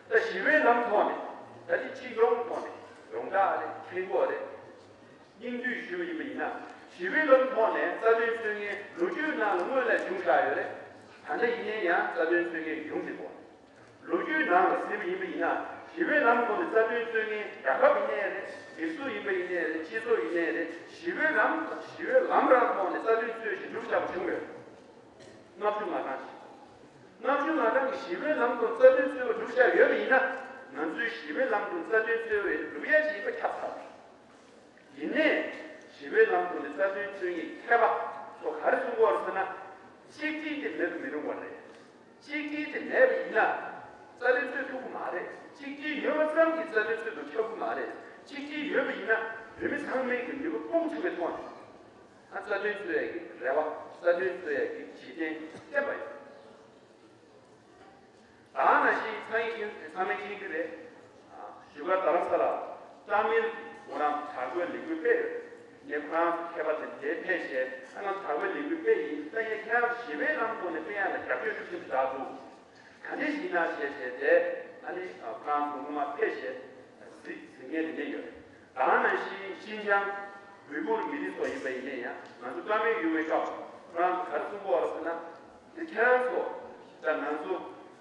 ད་ཞི་བའི་ལམ་ཐོག་ནས། ད་འདི་སྤྱི་ཡོངས་ཐོག་ནས་ཡོངས་གྲགས་རེད། མཁྱེན་གྱི་ཡོད་རེད། སྙིང་བསྡུས་ཞུས་པ་ཡིན་པ་ཡིན་ན། ཞི་བའི་ལམ་ཐོག་ནས་རྩ་དོན་རྩོད་མཁན་ལོ་རྒྱུས་ནང་ལ་སྔོན་ལ་བྱུང་བཞག་ཡོད་རེད། ད་ལྟ་ཡིན་ནའི་ཡང་རྩ་དོན་རྩོད་མཁན་ཡོང་བསྡད་ཡོད། ལོ་རྒྱུས་ནང་ལ་གཟིགས་པ་ཡིན་པ་ཡིན་ན། ཞི་བའི་ལམ་ཐོག་ནས་རྩ་དོན་རྩོད་མཁན་རྒྱལ་ཁབ་ཡིན་ནའི་རེད། མི་སུ་ཡིན་པ་ཡིན་ནའི་རེད། སྤྱི་ཚོགས་ཡིན་ནའི་རེད། ཞི་བའི་ལམ་ཞི་བའི་ལམ་རང་ཐོག་ནས་རྩ་དོན་རྩོད་བཞིན་འགྲུབ་བཞག་པ་བྱུང་ཡོད། ལྔ་བཅུ་ང་གྲངས་ཤིག་ལྔ་བཅུ་ང་གྲངས་ཀྱི་ཞི་བའི་ལམ་དུ་རྩ་དོན་རྩོད་པ་སྒྲུབ་བཞག་ཡོད་པ་ཡིན་ན། ང་ཚོའི་ཞི་བའི་ལམ་དུ་རྩ་དོན་རྩོད་པའི་སྒྲུབ་ཡ་ཞིག་ཡིན་པ་ཁྱབ་ཚར། ཡིན་ནའི། ཞི་བའི་ལམ་དུ་ནི་རྩ་དོན་རྩོད་མཁན་མཁས་པ་ཚོ་ག་རེ་གསུང་གི་ཡོད་རེད་ཟེར་ན། གཅིག་སྒྲིལ་དེ་མེད་དུ་མི་རུང་བ་རེད། གཅིག་སྒྲིལ་དེ་མེད་པ་ཡིན་ན། རྩ་དོན་རྩོད་ཐུབ་ཀྱི་མ་རེད། གཅིག་སྒྲིལ་ཡོད་པ་ཙམ་གྱིས་རྩ་དོན་རྩོད་དུ་ཁྱབ་ཀྱི་མ་རེད། གཅིག་སྒྲིལ་ཡོད་པ་ཡིན་ན། བོད་མི་ཚང་མའི་གི་ནུས་པ་སྤུངས་ཐུབ་པའི་ཐོག་ནས། ཨ་རྩ་དོན་རྩོད་ཡས་ཀྱི་རེ་བ། རྩ་དོན་རྩོད་ཡས་ཀྱི་གཞི་རྟེན་བརྟན་པ་ཡོད། ད་ནང་བཞིན་ཚང་མས་མཁྱེན་ཚང་མས་མཁྱེན་གྱི་རེད། ཨ་བཞུགས་སྒར་རྡ་རམ་ས་ལ་ཀྲ་མིལ་ངོ་རང་དྲག་པོའི་ལས་འགུལ་སྤེལ་ཡོད། ངས་ཁོ་རང་ཚོ་མཁས་པ་དེ་འདིར་ཕེབས་བྱས། ཨ་ནི་དྲག་པོའི་ལས་འགུལ་སྤེལ་ཡིན། ད་ངས་ཁྱེད་རང་ཚོ་ཞི་བའི་ལམ་ཐོག་ནས་སྤེལ་ཡག་ལ་རྒྱབ་སྐྱོར་ཤུགས་ཆེན་པོ་བྱ་འདུག་ག་འདྲ་ཞིག་ན་ཞེས་བྱས་ཏེ། ཨ་ནི་ཁོ་རང་ཚོ་སྔོན་མ་ཕེབས་བྱས་གཟིགས་གཟིགས་མཁན་དེ་འདྲ་ཡོད་རེད། ད་ནང་བཞིན་ཤིན་ཅང་ཝུའི་གུར་མི་རིགས་ཚོ་ཡིན་པ་ཡིན་ན་ཡང་། ང་ཚོ་བཀའ་མོལ་ཡོང་བའི་སྐབས་ཁོ་རང་ཚོ་ག་རེ་གསུང་གི་ཡོད་རེད་ཟེར་ན། དེ་ཁྱེད་རང་ཚོ་ད་ང་ཚོ་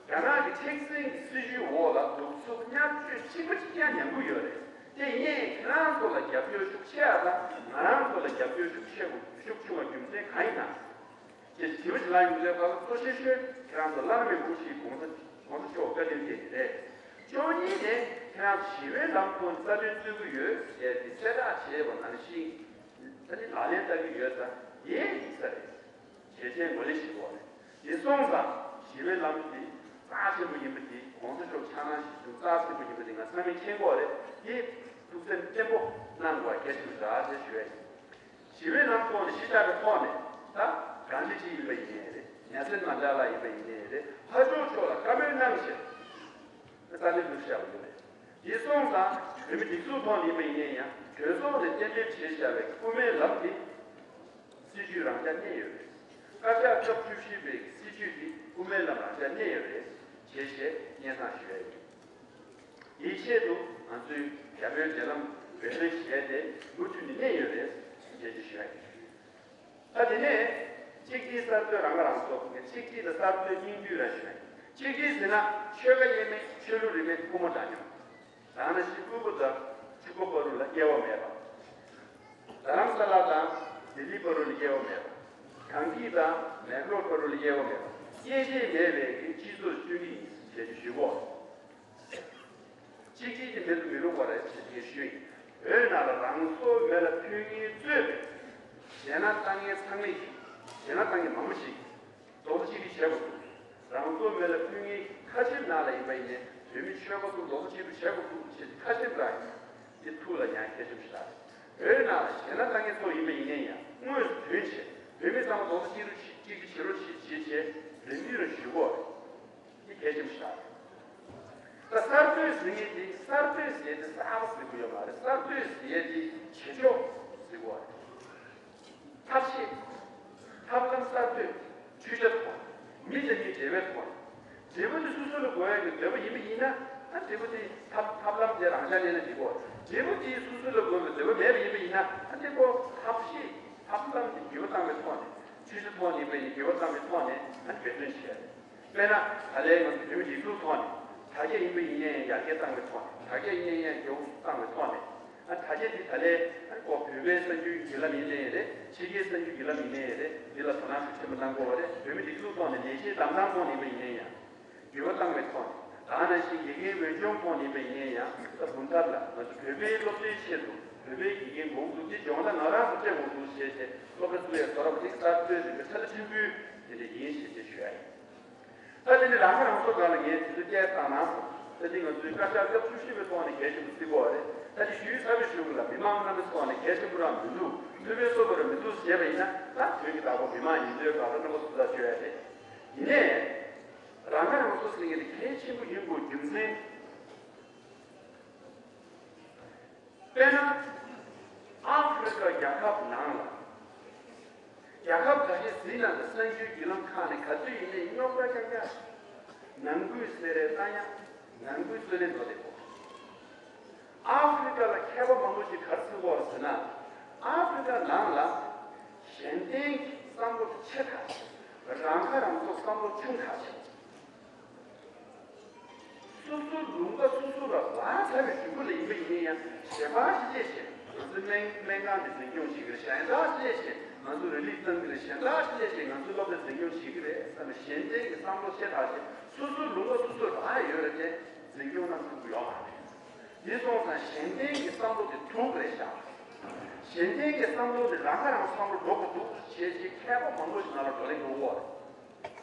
རྒྱ་ནག་གི་མཁྲེགས་འཛིན་གྱི་སྲིད་བྱུས་འོག་ལ་གདུག་རྩུབ་བརྙས་བཅོས་གཅིག་པ་གཅིག་རྐྱང་མྱང་གི་ཡོད་རེད། དེ་ཡིན་ནའི་ཁྱེད་རང་ཚོ་ལ་རྒྱབ་སྐྱོར་ཤུགས་ཆེ་བ་དང་། ང་རང་ཚོ་ལ་རྒྱབ་སྐྱོར་ཤུགས་ཆེ་བ་ཤུགས་ཆུང་བའི་རྒྱུ་མཚན་གང་ཡིན་ན། ཅེས་དྲི་བ་ཞིག་ལངས་ཡོང་དུས་སྐབས་ལ། གཙོ་ཆེ་ཤོས་ཁྱེད་རང་ཚོ་བླ་ན་མེད་པ་ཞིག་གོང་ས་གོང་ས་མཆོག་བཀའ་དྲིན་དེ་རེད། བཅུ་གཉིས་ནས་ཁྱེད་རང་ཚོ་ཞི་བའི་ལམ་ཐོག་ནས་རྩ་དོན་རྩོད་ཀྱི་ཡོད་ཟེར་ཏེ་གསལ་བསྒྲགས་བྱས་པ་ནང་བཞིན། ད་ནི་ལག་ལེན་བསྟར་གྱི་ཡོད་ཙང་ཡིན་ས་རེད། བྱས་རྗེས་ངོས་ལེན་བྱེད་དགོས་རེད། དེ་སོང་ཙང་ཞི་བའི་ལམ་དེ་རྩ་ཆེན་པོ་ཡིན་པ་དེ། གོང་ས་མཆོག་ཕྱག་ན་བཞུགས་རྩ་ཆེན་པོ་ཡིན་པ་དེ་ང་ཚང་མས་མཁྱེན་གྱི་ཡོད་རེད། དེ་ཐུགས་སེམས་བརྟན་པོ། གནང་དགོས་གལ་ཆེན་པོ་རེད་ཅེས་ཞུ་ཡ་ཡིན། ཞི་བའི་ལམ་ཐོག་ནས་གཞིས་ཆགས་ཀྱི་ཐོག་ནས་ད་གང་ཅི་ཅི་ཡིན་པ་ཡིན་ནའི་རེད། ནེལ་སོན་མན་ཌེ་ལ་ཡིན་པ་ཡིན་ནའི་རེད། ཕར་ཕྱོགས་ཕྱོགས་ལ་བཀའ་མོལ་གནང་བཞིན་རྩ་འཛིན་གྲུབ་བཞག་པ་ཡིན་པས། དེ་སོང་ཙང་བོད་མི་སྒྲིག་འཛུགས་ཐོག་ནས་ཡིན་པ་ཡིན་ནའི་ཡང་གྲོས་ཚོགས་ནས་གཏན་འབེབས་བྱས་བཞག་པའི་དབུ་མའི་ལམ་དེ་སྲིད་བྱུས་རང་འཇགས་གནས་ཡོད་རེད། བཀའ་ཤག་སྐབས་བཅུ་བཞི་པའི་སྲིད་བྱུས་དེ་དབུ་མའི་ལམ་རང་འཇགས་གནས་ཡོད་རེད་ཅེས་བཤད་སྙན་སེང་ཞུ་ཡ་ཡིན། དེའི་ཆེད་དུ་ང་ཚོས་རྒྱ་བོད་འབྲེལ་ལམ་འབད་བརྩོན་བྱས་ཏེ་མུ་མཐུད་ནས་གནས་ཡོད་རེད་ཅེས་ཞུ་ཡ་ཡིན། ད་དེ་ནས་གཅིག་སྒྲིལ་གསར་གཏོད་རང་ཁ་རང་གསོ། གཅིག་སྒྲིལ་དང་གསར་གཏོད་སྙིང་བསྡུས་ར་ཞུ་ཡ་ཡིན། གཅིག་སྒྲིལ་ཟེར་ན་ཆོལ་ཁ་དབྱེ་མེད། ཆོས་ལུགས་རིས་མེད། སྐུ་ངོ་འདྲ་མཉམ། ད་ནང་བཞིན་སྤུ་གུ་དང་ཕྲུ་གུ་བར་ལ་དབྱེ་བ་མེད་པ། རྡ་རམ་ས་ལ་དང་ལྡི་ལི་བར་ལ་དབྱེ་བ་མེད་པ། གངས་སྐྱིད་དང་མེག་ལོར་བར་ལ་དབྱེ་བ་མེད་པ། དབྱེ་འབྱེད་མེད་པའི་གི་སྤྱི་ཚོགས་བཅོས་ཀྱི་ཡིན་ཞེས་ཞུ་གོ། གཅིག་སྒྲིལ་གྱི་མེད་དུ་མི་རུང་བ་རེད་ཅེས་ངས་ཞུས་ཡིན། བོད་ནང་ལ་རང་སྲོག་མེ་ལ་ཕུལ་མཁན་གཙོས་པའི་གཞས་སྣ་བཏང་མཁན་ཚང་མས་ཀྱི་གཞས་སྣ་བཏང་མཁན་མང་པོ་ཞིག་རྡོག་རྩ་གཅིག་སྒྲིལ་བྱེད་དགོས་འདུག་རང་སྲོག་མེ་ལ་ཕུལ་མཁན་ཁ་ཆེམས་ནང་ལ་ཡིན་པ་ཡིན་ནའི་བོད་མི་ཆོལ་ཁ་ཚོ་རྡོག་རྩ་གཅིག་སྒྲིལ་བྱེད་དགོས་འདུག་ཅེས་ཁ་ཆེམས་རང་ཡིན། འདི་ཐུགས་ལ་ཉར་གལ་ཆེན་པོ་ཞིག་རེད། བོད་ནང་ལ་གཞས་སྣ་བཏང་མཁན་ཚོ་ཡིན་པ་ཡིན་ནའི་ཡང་དངོས་སུ་བྱོན་བྱས་བོད་མི་ཚང་མ་རྡོག་རྩ་གཅིག་སྒྲིལ་གཅིག་སྒྲིལ་བྱེད་རོགས་བྱེད་ཅེས་རེ་འདུན་རེ་ཞུ་གོ། འདི་གལ་ཆེན་པོ་ཞིག་རེད། ད་གསར་གཏོད་ཟེར་མཁན་དེ་གསར་གཏོད་ཟེར་ཡས་དེ་གསར་པ་ཟེར་གྱི་ཡོད་མ་རེད། གསར་གཏོད་ཟེར་ཡས་དེ་བྱེད་ཕྱོགས་ཟེར་གྱི་ཡོད་རེད། ཐབས་ཤེས། ཐབས་ལམ་གསར་གཏོད། ཆོས་བྱ་ཐོག་མི་དང་མི་འབྲེལ་བའི་ཐོག་འབྲས་བུ་དེ་སོ་སོ་ལ་དགོས་ཡག་གི་འདོད་པ་ཡིན་པ་ཡིན་ན། ཨ་འབྲས་བུ་དེ་ཐབས་ཐབས་ལམ་དེ་རང་འཇགས་གནས་ན་འགྲིག་གོ། འབྲས་བུ་དེ་སོ་སོ་ལ་དགོས་པའི་འདོད་པ་མེད་པ་ཡིན་པ་ཡིན་ན། ཨ་དེ་ཀོ་ཐབས་ཤེས་ཐབས་ལམ་དེ་འགྱུར་བ་བཏང་བའི་ཐོག་ནས་ཆོས་བྱ་ཐོག་ནས་ཡིན་པ་ཡིན་འགྱུར་བ་བཏང་བའི་ཐོག་ནས་ཨ་འབད་བརྩོན་བྱས། དཔེར་ན་ད་ལན་ང་ཚོ་བོད་མི་སྒྲིག་འཛུགས་ཐོག་ནས་དྲ་རྒྱ་ཡིན་པ་ཡིན་ནའི་ཡར་རྒྱས་བཏང་བའི་ཐོག་ནས། དྲ་རྒྱ་ཡིན་ནའི་ཡང་མགྱོགས་སུ་བཏང་བའི་ཐོག་ནས། ཨ་དྲ་རྒྱ་འདི་ད་ལན་ཨ་ཀོ་བོད་པའི་གསར་འགྱུར་བརྒྱུད་ལམ་ཡིན་ནའི་རེད། ཕྱི་རྒྱལ་གསར་འགྱུར་བརྒྱུད་ལམ་ཡིན་ནའི་རེད། འདི་ལ་དོ་སྣང་ཤུགས་ཆེན་པོ་གནང་དགོས་པ་རེད། བོད་མི་སྒྲིག་འཛུགས་ཐོག་ནས་ལས་བྱེད་བདམས་ཐང་ཐོག་ནས་ཡིན་པ་ཡིན་ནའི་ཡང་འགྱུར་བ་བཏང་བའི་ཐོག་ནས། ད་ནང་བཞིན་དགེ་རྒན་འོས་སྦྱོང་ཐོག་ནས་ཡིན་པ་ཡིན་ནའི་ཡང་ད་དགུན་ཁར་ལ་ང་ཚོ་བོད་པའི་སློབ་གྲྭའི་ཆེད་དུ་བོད་པའི་དགེ་རྒན་དགོས་འདུག་འདི་སྦྱོང་བརྡར་ང་རང་ཚོ་སྤྲད་དགོས་འདུག་ཞེས་བྱས་སློབ་གྲྭ་བཙུགས་ཡས་གོ་རབས་འདི་གསར་གཏོད་ཟིན་པའི་ཐ་ལ་ཕྲན་བུའི་དེ་འདྲ་ཡིན་ཞེས་བྱས་ཞུ་ཡ་ཡིན། ད་དེ་ནི་རང་ཁ་རང་གསོ་སྒང་ལ་ངས་དེ་ཚོ་བལྟས་བཏང་ན། ད་དེ་ང་ཚོའི་བཀའ་ཤག་སྐབས་བཅུ་བཞི་པའི་ཐོག་ནས་གལ་ཆེན་པོ་བརྩི་དགོས་པ་རེད། ད་དེ་ཞུས་ཚར་བའི་གཞུག་ལ་མི་མང་རྣམ་པའི་ཐོག་ནས་གལ་ཆེན་པོ་རང་མི་འདུག་ཐུབ་པའི་གསོ་བ་རང་མི་འདུག་ཟེར་བ་ཡིན་ན། ད་དོན་གྱི་བདག་པོ་མི་མང་ཡིན་ཚོད་དགག་པའི་རྣམ་པ་སོ་སོར་བཅོས་ཡ་རེད། ཡིན་ནའི། རང་ཁ་རང་གསོ་ཟེར་མཁན་དེ་གལ་ཆེན་པོ་ཡིན་དགོས་རྒྱུ་མཚན། དཔེར་ན། ཨ་ཧྥེ་རི་ཁ་རྒྱལ་ཁབ་ནང་ལ། རྒྱལ་ཁབ་ཁ་ཤས་ཟིན་ན་ལ་གསར་འགྱུར་བརྒྱུད་ལམ་ཁག་ནས་ག་ཚོད་ཡིན་ནའི་རྙོག་དྲ་རྐྱང་རྐྱང་། ནང་ཁུལ་སེ་རའི་ལྟ་ཡ། ནང་ཁུལ་རྩོད་ལེན་འགྲོ་བསྡད་ཡོད། ཨ་ཧྥེ་རི་ཁ་ལ་མཁས་པ་མང་པོ་ཞིག་ག་རེ་གསུང་གི་ཡོད་རེད་ཟེར་ན། ཨ་ཧྥེ་རི་ཁ་ནང་ལ་གཞན་བརྟེན་གྱི་བསམ་བློ་ཆེ་དྲགས་ཤིང་། རང་ཁ་རང་གསོ་བསམ་བློ་ཆུང་དྲགས་ཤིང་། སོ་སོའི་ལུང་པ་སོ་སོ་ལ་རག་ཚར་བའི་གཞུག་གུ་ལ་ཡིན་པ་ཡིན་ན་ཡང་། གཞན་པ་ཞིག་སླེབས་བྱས་ང་ཚོའི་སྨན་སྨན་ཁང་འདི་འཛིན་སྐྱོང་བྱེད་ཀྱི་རེད། གཞན་དག་ཞིག་སླེབས་བྱས་ང་ཚོའི་རི་ལི་བཏང་གི་རེད། གཞན་དག་ཞིག་སླེབས་བྱས་ང་ཚོའི་སློབ་གྲྭ་འཛིན་སྐྱོང་བྱེད་ཀྱི་རེད་བསམ་པའི་གཞན་བརྟེན་གྱི་བསམ་བློ་ཆེ་དྲགས་ཤིང་། སོ་སོའི་ལུང་པ་སོ་སོ་རག་ཡོད་རེད་དེ་འཛིན་སྐྱོང་གནང་ཐུབ་ཀྱི་ཡོད་མ་རེད། དེ་སོང་ཙང་གཞན་བརྟེན་གྱི་བསམ་བློ་དེ་དྲུག་རེད་ཤག་གཞན་བརྟེན་གྱི་བསམ་བློ་དེ་རང་ཁ་རང་བསམ་བློ་འགྲོ་དགོས་འདུག་བྱས་རྗེས་མཁས་པ་མང་པོ་ཞིག་ནང་ལ་བགྲོ་གླེང་གནང་གི་ཡོད་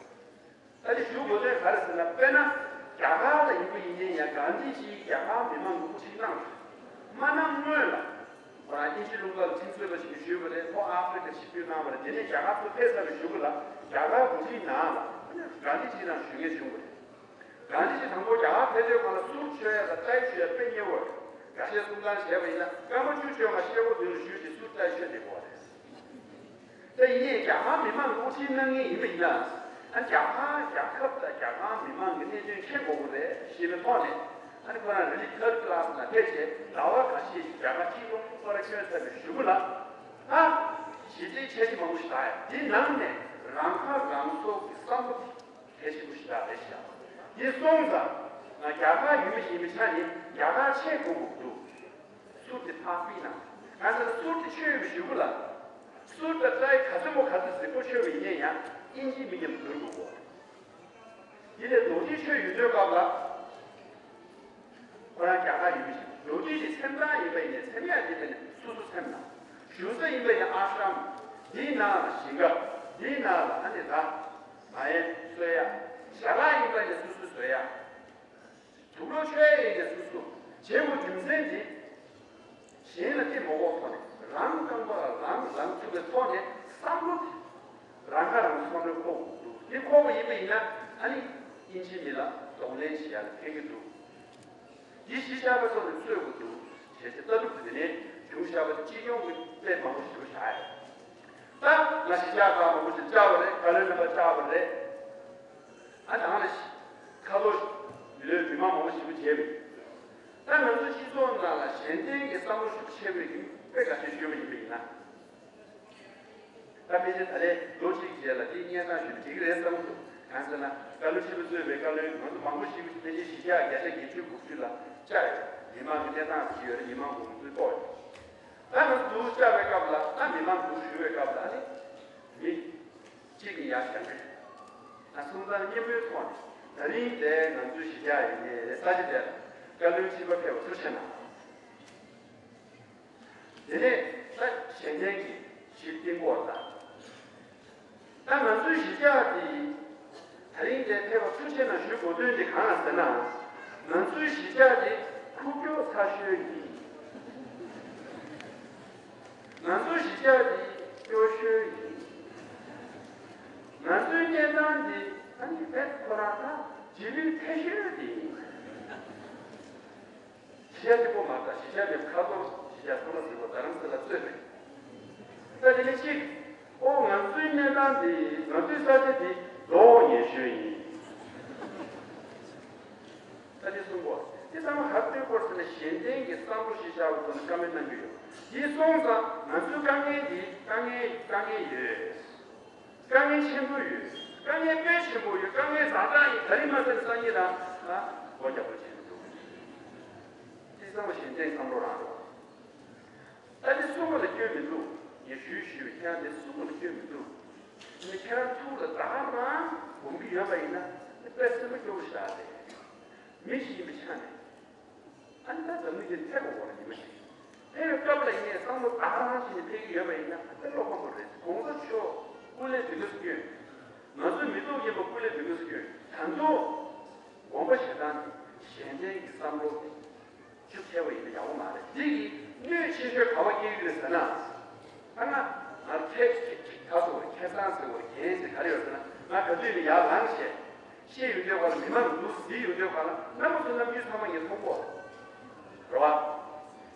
རེད། ད་དེ་ཞུ་དགོས་དོན་ག་རེ་ཟེར་ན། དཔེར་ན། རྒྱ་གར་ལ་ཡིན་པ་ཡིན་ནའི་ཡང་གྷན་དྷི་ཇི་རྒྱ་གར་མི་མང་གི་དབུ་ཁྲིད་གནང་རེད། མ་གནང་སྔོན་ལ། ཁོ་རང་དབྱིན་ཇི་ལུང་པ་ལ་ཁྲིམས་རྩོད་པ་ཞིག་ཞུས་པ་རེད། ཁོ་ཨ་ཧྥེ་རི་ཁ་ཆིབས་བསྒྱུར་གནང་བ་རེད། དེ་ནས་རྒྱ་གར་ཚུར་ཕེབས་ཚར་བའི་གཞུག་གུ་ལ་རྒྱ་གར་འགོ་ཁྲིད་ནང་ལ་གྷན་དྷི་ཇི་རང་ཞུ་མཁན་བྱུང་བ་རེད། གྷན་དྷི་ཇི་དང་པོ་རྒྱ་གར་ཕེབས་དུས་སྒང་ལ་གསུར་མཆོད་ཡ་དང་ཏའི་མཆོད་ཡ་དཔེ་ཉེ་བོ་རེད། འགའ་ཤས་གསུང་སྟངས་བྱས་པ་ཡིན་ན་སྐར་མ་བཅུ་མཆོད་ཁ་ཤེལ་སྒོ་མདུན་ལ་བཞུགས་ཏེ་གསུར་ཏའི་མཆོད་བསྡད་ཡོད་རེད། དེ་ཡིན་ནའི་རྒྱ་གར་མི་མང་གི་དབུ་ཁྲིད་གནང་མཁན་ཡིན་པ་ཡིན་ན། ཨ་རྒྱ་གར་རྒྱལ་ཁབ་དང་རྒྱ་གར་མི་མང་གི་གནད་དོན་མཁྱེན་དགོས་ཀྱི་རེད་ཞེས་པའི་ཐོག་ནས། ཨ་ནི་ཁོ་རང་རི་ལི་ཐར་ཌི་ཀི་ལ་སི་ནང་ཕེབས་བྱས་ཟླ་བ་འགའ་ཤས་ཤིག་རྒྱ་གར་སྤྱི་ཡོངས་ཁོ་རང་བསྐྱོན་ཚར་བའི་གཞུག་གུ་ལ། ཨ་གཞི་རྩའི་འཆར་གཞི་མང་པོ་ཞིག་བཞག་ཡ། དེའི་ནང་ནས་རང་ཁ་རང་གསོ་གི་བསམ་བློ་དེ་གལ་ཆེན་པོ་ཞིག་རེད་ཤག་དེ་སོང་ཙང་ང་རྒྱ་གར་ཡུལ་མི་ཞིག་ཡིན་པའི་ཆ་ནས་རྒྱ་གར་ཆེད་དགོས་ཀྱི་འདུག་གསུར་དེ་ཕར་ཕུད་ན། གང་ཟེར་ན་གསུར་དེ་མཆོད་པའི་གཞུག་གུ་ལ། གསུར་དང་ཏའི་ག་ཚོད་མོ་ག་ཚོད་ཟིག་པོ་མཆོད་པ་ཡིན་ནའི་ཡང་དབྱིན་ཇིའི་མི་རྣམས་འབུལ་དགོས་གོ། དེ་ནས་རྡོ་རྗེ་མཆོད་ཡོང་དུས་སྐབས་ལ། ཁོ་རང་རྒྱ་གར་ཡུལ་མི་ཞིག་རྡོ་རྗེ་དེ་ཚེམ་ཐང་ཡིན་པ་ཡིན་ནའི་ཚེམ་ཡག་དེ་ཡིན་ནའི་སོ་སོ་ཚེམ་ན། བཞུགས་ས་ཡིན་པ་ཡིན་ན་ཨ་ཤྲམ། དེའི་ནང་ལ་ཞིང་ཁ། དེའི་ནང་ལ་ཨ་ནི་ད། མ་ཡན་གསོལ་ཡ། ཞལ་ལག་ཡིན་པ་ཡིན་ནའི་སོ་སོ་བཟོ་ཡ། དུག་ལོག་མཆོད་ཡ་ཡིན་ནའི་སོ་སོ། བྱེད་དགོས་རྒྱུ་མཚན་དེ། གཞན་ལ་བརྟེན་མ་དགོས་ཐོག་ནས་རང་རྐང་པ་རང་ལངས་ཐུབ་པའི་ཐོག་ནས་བསམ་བློ་དེ་རང་ཁ་རང་གསོ་བསམ་བློ་འཁོར་དགོས་འདུག་དེ་འཁོར་བ་ཡིན་པ་ཡིན་ན་ཨ་ནི་ཨིན་ཇི་མི་ལ་གདོང་ལེན་བྱེད་ཡ་ལ་ཕན་གྱི་འདུག་འདི་གཞི་བཞག་པ་ཚོ་ནས་རྩོད་དགོས་འདུག་བྱས་ཏེ་ལྟ་གྲུབ་དེ་ནས་བྱུང་བཞག་པ་དེ་སྤྱི་ཡོངས་ཀྱི་དཔེ་མང་པོ་ཞིག་བཞག་ཡོད། ད་ང་གཞི་བཞག་ཁག་མང་པོ་ཞིག་བཅར་བ་རེད། བཀའ་བློན་རྣམ་པ་བཅར་བ་རེད། ཨ་ནང་ལ་ཁ་ལོ་ལོས་མི་མང་མང་པོ་ཞིག་བྱས་པ་ཡིན། ད་ང་ཚོ་སྤྱི་ཚོགས་ནང་ལ་གཞན་བརྟེན་གྱི་བསམ་བློ་ཤུགས་ཆེ་བའི་གི་དཔེ་འགའ་ཤས་ཞུས་པ་ཡིན་པ་ཡིན་ན། ད་ཕལ་ཆེར་ད་ལན་ལོ་གཅིག་རྗེས་ལ་དེའི་སྙན་སེང་ཞུས་ན་འགྲིག་གི་རེད་བསམ་གྱི་འདུག་གང་ཟེར་ན་བཀའ་བློན་ཆེན་པོ་གཙོས་པའི་བཀའ་བློན་ང་ཚོ་མང་པོ་ཞིག་ཕལ་ཆེར་གཞི་བཞག་བརྒྱ་ཆ་བརྒྱད་ཅུ་དགུ་བཅུ་ལ་བཅར་ཡོད། མི་མང་གི་གནས་སྟངས་ཅི་ཡོད་རེད། མི་མང་དགོངས་ཚུལ་གཏོགས་ཡོད། ད་ང་ཚོ་འདུག་བཅར་བའི་སྐབས་ལ་ད་མི་མང་འདུག་ཞུ་བའི་སྐབས་ལ་ཨ་ནི་མི་གཅིག་གིས་ཡར་བཞེངས་རེད། ད་སོང་ཙང་སྙན་པོའི་ཐོག་ནས་ད་རིང་དེ་ང་ཚོའི་གཞི་བཞག་ཡིན་ནའི་ས་ཆ་དེར་བཀའ་བློན་ཁྲི་པ་ཕེབས་པ་ཐུགས་རྗེ་གནང་། དེ་ནས་ད་གཞན་བརྟེན་གྱི་གཞི་རྟེན་སྐོར་དང་། ད་ང་ཚོའི་གཞི་བཞག་དེ་ད་རིང་དེ་ཕེབས་པ་ཐུགས་རྗེ་གནང་ཞུ་དགོས་དོན་དེ་གང་ལ་ཟེར་ན། ང་ཚོའི་གཞི་བཞག་དེ་ཁུག་ཀྱོག་ཚ་ཤོས་ཡིན། ང་ཚོའི་གཞི་བཞག་དེ་སྐྱོ་ཤོས་ཡིན། ང་ཚོའི་གནས་སྟངས་དེ་ཨ་ནི་བེད་ཁོ་རང་ད་རྗེས་ལུས་ཐལ་ཤོས་དེ་ཡིན། གཞི་བཞག་གཅིག་པོ་མ་རེད། གཞི་བཞག་དེ་ཁ་ཐོར་གཞི་བཞག་ཚང་མ་ཟེར་བ་རྡ་རམ་ས་ལ་གཙོས་རེད། ད་དེ་ནས་གཅིག་ཨོ་ང་ཚོའི་གནས་སྟངས་དེ་ང་ཚོའི་ས་ཆ་དེ་རྡོ་ངན་ཤོས་ཡིན། ད་དེ་གསུང་གོ། དེ་ཚང་མ་ག་རེ་སྐོར་ཟེར་ན་གཞན་བརྟེན་གྱི་བསམ་བློ་གཞི་བཞག་པའི་ཐོག་ནས་བཀའ་མོལ་གནང་གི་ཡོད། དེ་སོང་ཙང་ང་ཚོའི་དཀའ་ངལ་དེ་དཀའ་ངལ་དཀའ་ངལ་ཡོད། དཀའ་ངལ་ཆེན་པོ་ཡོད། དཀའ་ངལ་དཔེ་ཆེན་པོ་ཡོད། དཀའ་ངལ་ཛ་དྲག་ཡིན། ད་རིང་མ་ཟེར་སང་ཉིན་རང་ཨ་སྒོ་རྒྱག་པོ་བྱེད་མི་འདུག་དེ་ཚང་མ་གཞན་བརྟེན་བསམ་བློ་རང་རེད། ད་དེ་གསུང་བ་ལ་སྐྱོན་མི་འདུག་ངས་ཞུས་ཞུས་པའི་ཁྱེད་རང་དེ་གསུང་བ་ལ་སྐྱོན་མི་འདུག་ངས་ཁྱེད་རང་ཐུགས་ལ་ད་རང་སྒོམ་གྱི་ཡོད་པ་ཡིན་ན་དཔེ་སེམས་པ་སྐྱོ་བོ་ཞིག་རེད། མི་ཞིག་ཡིན་པའི་ཆ་ནས་ཨ་ནི་ད་འཛམ་གླིང་འདིར་ཕེབས་པ་འོ་ར་ཉི་མ་ཞིག་ཕེབས་པའི་སྐབས་ལ་ཡིན་ནའི་བསམ་བློ་ད་རང་བྱས་ནས་ཕེབས་ཀྱི་ཡོད་པ་ཡིན་ན་དཔེ་བློ་ཕམ་པོ་རེད། གོང་ས་མཆོག་སྐུ་ལས་འདི་ག་སུ་སྐྱོན། ང་ཚོའི་མི་ཐོག་ཡིན་པ་སྐུ་ལས་འདི་ག་སུ་སྐྱོན། ད་དུང་དགོངས་པ་བཞེས་སྟངས་དེ་གཞན་བརྟེན་གྱི་བསམ་བློ་དེ། ཤུགས་ཆེ་བ་ཡིན་ན་ཡག་པོ་མ་རེད། འདི་གི་གནོད་ཆེ་ཤོས་ག་བ་སྐྱེལ་གྱི་རེད་ཟེར་ན། ད་ང་ང་ཁེ་ཁེ་ཁེ་ད་སོ་ཁེ་སང་ཟེར་བ་རྒྱན་ཟེར་ག་རེ་ཡོད་ཟེར་ན། ང་ག་དུས་ནས་ཡར་ལངས་བྱས་ཤེས་ཡོན་ལྡན་པ་ལ་མི་མང་འདུག་འདི་ཡོན་ལྡན་པ་ལ་རྣམ་པ་ཚོ་རྣམ་འགྱུར་ཚང་མ་ངས་མཐོང་གོ་རེད་བ།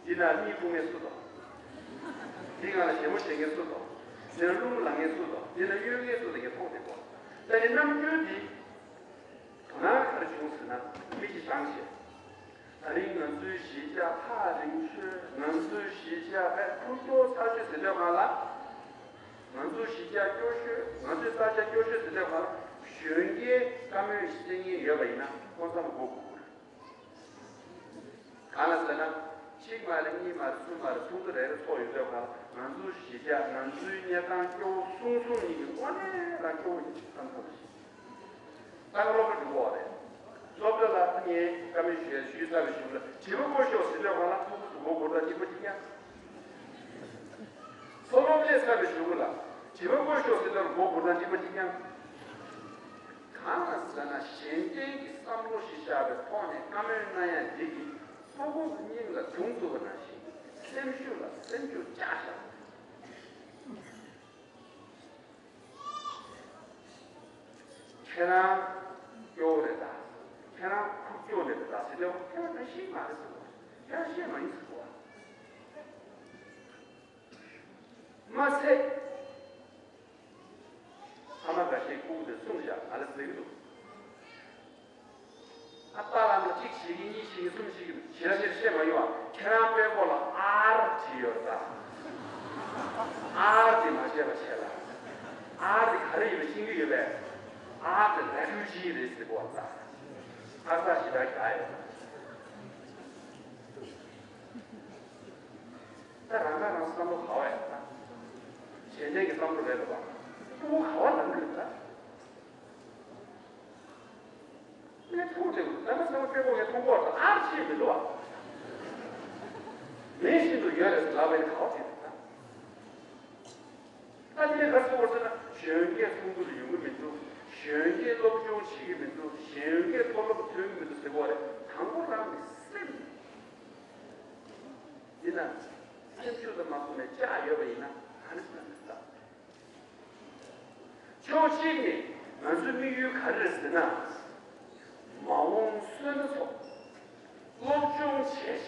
འདི་ན་གཉིད་ཁུག་མཁན་སུ་དང་། འདི་ང་ལ་ཞེ་མོ་བྱེད་མཁན་སུ་དང་། འདི་ན་རླུང་ལངས་མཁན་སུ་དང་། འདི་ན་གཡོལ་མཁན་སུ་དང་ངས་མཐོང་བསྡད་གོ་ད་ནི་རྣམ་འགྱུར་འདི། དོ་སྣང་ག་རེ་བྱུང་ཟེར་ན་མི་གཅིག་བཞེངས་བྱས། ད་རིང་ང་ཚོའི་གཞིས་ཆགས་ཐག་རིང་ཤོས། ང་ཚོའི་གཞིས་ཆགས་དཔེ་ཁུག་ཀྱོག་ཚ་ཤོས་ཟེར་དུས་སྒང་ལ། ང་ཚོའི་གཞིས་ཆགས་སྐྱོ་ཤོས། ང་ཚོའི་ས་ཆ་སྐྱོ་ཤོས་ཟེར་དུས་སྒང་ལ་གཞོན་སྐྱེས་བཀའ་མོལ་ཞིག་གསན་མཁན་ཡོད་པ་ཡིན་ན་ཁོང་ཚང་མ་མགོ་སྒུར་དགོས་རེད། གང་ལ་ཟེར་ན། གཅིག་མ་རེད། གཉིས་མ་རེད། གསུམ་མ་རེད། ཚོགས་འདུ་རེ་རེ་ཚོགས་ཡོད་དུས་སྒང་ལ་ང་ཚོའི་གཞིས་ཆགས་ང་ཚོའི་གནས་སྟངས་སྐྱོ་བོ་གསུང་གསུང་ཡིན་གྱི་དངོས་གནས་རང་སྐྱོ་བོ་ཡིན་བསམ་བསམ་ཞིག་ད་སློབ་གྲྭ་འགྲོ་གི་རེད། སློབ་གྲྭ་ལ་ངས་བཀའ་མོལ་ཞུས་ཞུས་ཚར་བའི་གཞུག་ལ་དྲི་བ་བཀོད་ཤོག་ཟེར་དུས་སྒང་ལ་ཕྲུ་གུ་དུ་མགོ་སྒུར་སྟངས་གཅིག་པ་གཅིག་རྐྱང་། མཚོ་སློབ་སླེབས་ཚར་བའི་གཞུག་ལ་དྲི་བ་བཀོད་ཤོག་ཟེར་དུས་མགོ་སྒུར་སྟངས་གཅིག་པ་གཅིག་རྐྱང་། གང་ལ་ཟེར་ན་གཞན་བརྟེན་གྱི་བསམ་བློ་ཞིག་བཞག་པའི་ཐོག་ནས་བཀའ་མོལ་གནང་ཡ་འདི་གིས་སྤུ་གུ་སྙིང་ལ་རྡུང་ཐུབ་པ་ནང་བཞིན་སེམས་ཤུགས་ལ་སེམས་ཤུགས་བཅག་བཞག་ཁྱེད་རང་སྐྱོ་བོ་རེད་ད། ཁྱེད་རང་ཁུག་ཀྱོག་རེད་ད་ཟེར་དུས་ཁྱེད་རང་ག་ཤེས་མ་རེད་ཟེར་གོ་ཁྱེད་རང་ཤེས་མ་ཡིན་ཟེར་གོ་མ་ཚད། ཕ་མ་འགའ་ཤས་ཁུག་ཀྱོག་དེ་གསུངས་བཞག་ང་ལ་ཟེར་གྱི་འདུག་ཨ་པ་ལགས་ཀྱིས་གཅིག་བྱེད་ཀྱི་གཉིས་བྱེད་ཀྱི་གསུམ་བྱེད་ཀྱི་ཞེ་དྲག་ཞེ་དྲག་བཤད་མ་ཡོང་བ། ཁྱེད་རང་དཔེ་ཁོག་ལ་ཨར་བྲིས་ཡོད་ད། ཨར་དེ་མ་བཤད་པ་བྱས་ལ། ཨར་དེ་ག་རེ་ཡིན་པ་ཤེས་ཀྱི་ཡོད་པས། ཨར་དེ་རེ་ཕུ་ཇི་རེད་ཟེར་གོ་ད། ཨར་ས་ཞེ་དྲག་རྒྱག་ཡོད། ད་རང་ཁ་རང་བསམ་བློ་ག་བ་ཡོད་ད། གཞན་བརྟེན་གྱི་བསམ་བློ་རེད་ལ་བ། ཕྲུ་གུ་ག་བ་ལངས་ཀྱི་ཡོད་ད། ངས་མཐོང་དེ་ད་ལྟ་ཚང་མ་དཔེ་ཁོག་ངས་མཐོང་གོ་ད་ཨར་ཆེ་མི་འདུག་ཨ། མེད་བཞིན་དུ་ཡོད་རེད་ཟེར་ལབ་པའི་ག་བ་དེ་རེད་ད། ད་དེ་ག་ཚོད་བར་ཟེར་ན་གཞོན་སྐྱེས་ཚོགས་འདུ་ལ་ཡོང་གི་མི་འདུག་གཞོན་སྐྱེས་སློབ་སྦྱོང་བྱེད་ཀྱི་མི་འདུག་གཞོན་སྐྱེས་མཐོ་སློབ་ཐོན་གྱི་མི་འདུག་ཟེར་གོ་རེད། དང་པོ་རང་གི་སེམས། འདི་ན། སེམས་ཤུགས་དང་མ་བསྲུངས་ནས་ལྕགས་ཡོད་པ་ཡིན་ན་ག་རེ་ཟེར་ན་ལྟ། ཕྱོགས་གཅིག་ནས་ང་ཚོའི་དམིགས་ཡུལ་ག་རེ་རེད་ཟེར་ན། མ་འོངས་སོན་ཚོ་སློབ་སྦྱོང་བྱས་བྱས།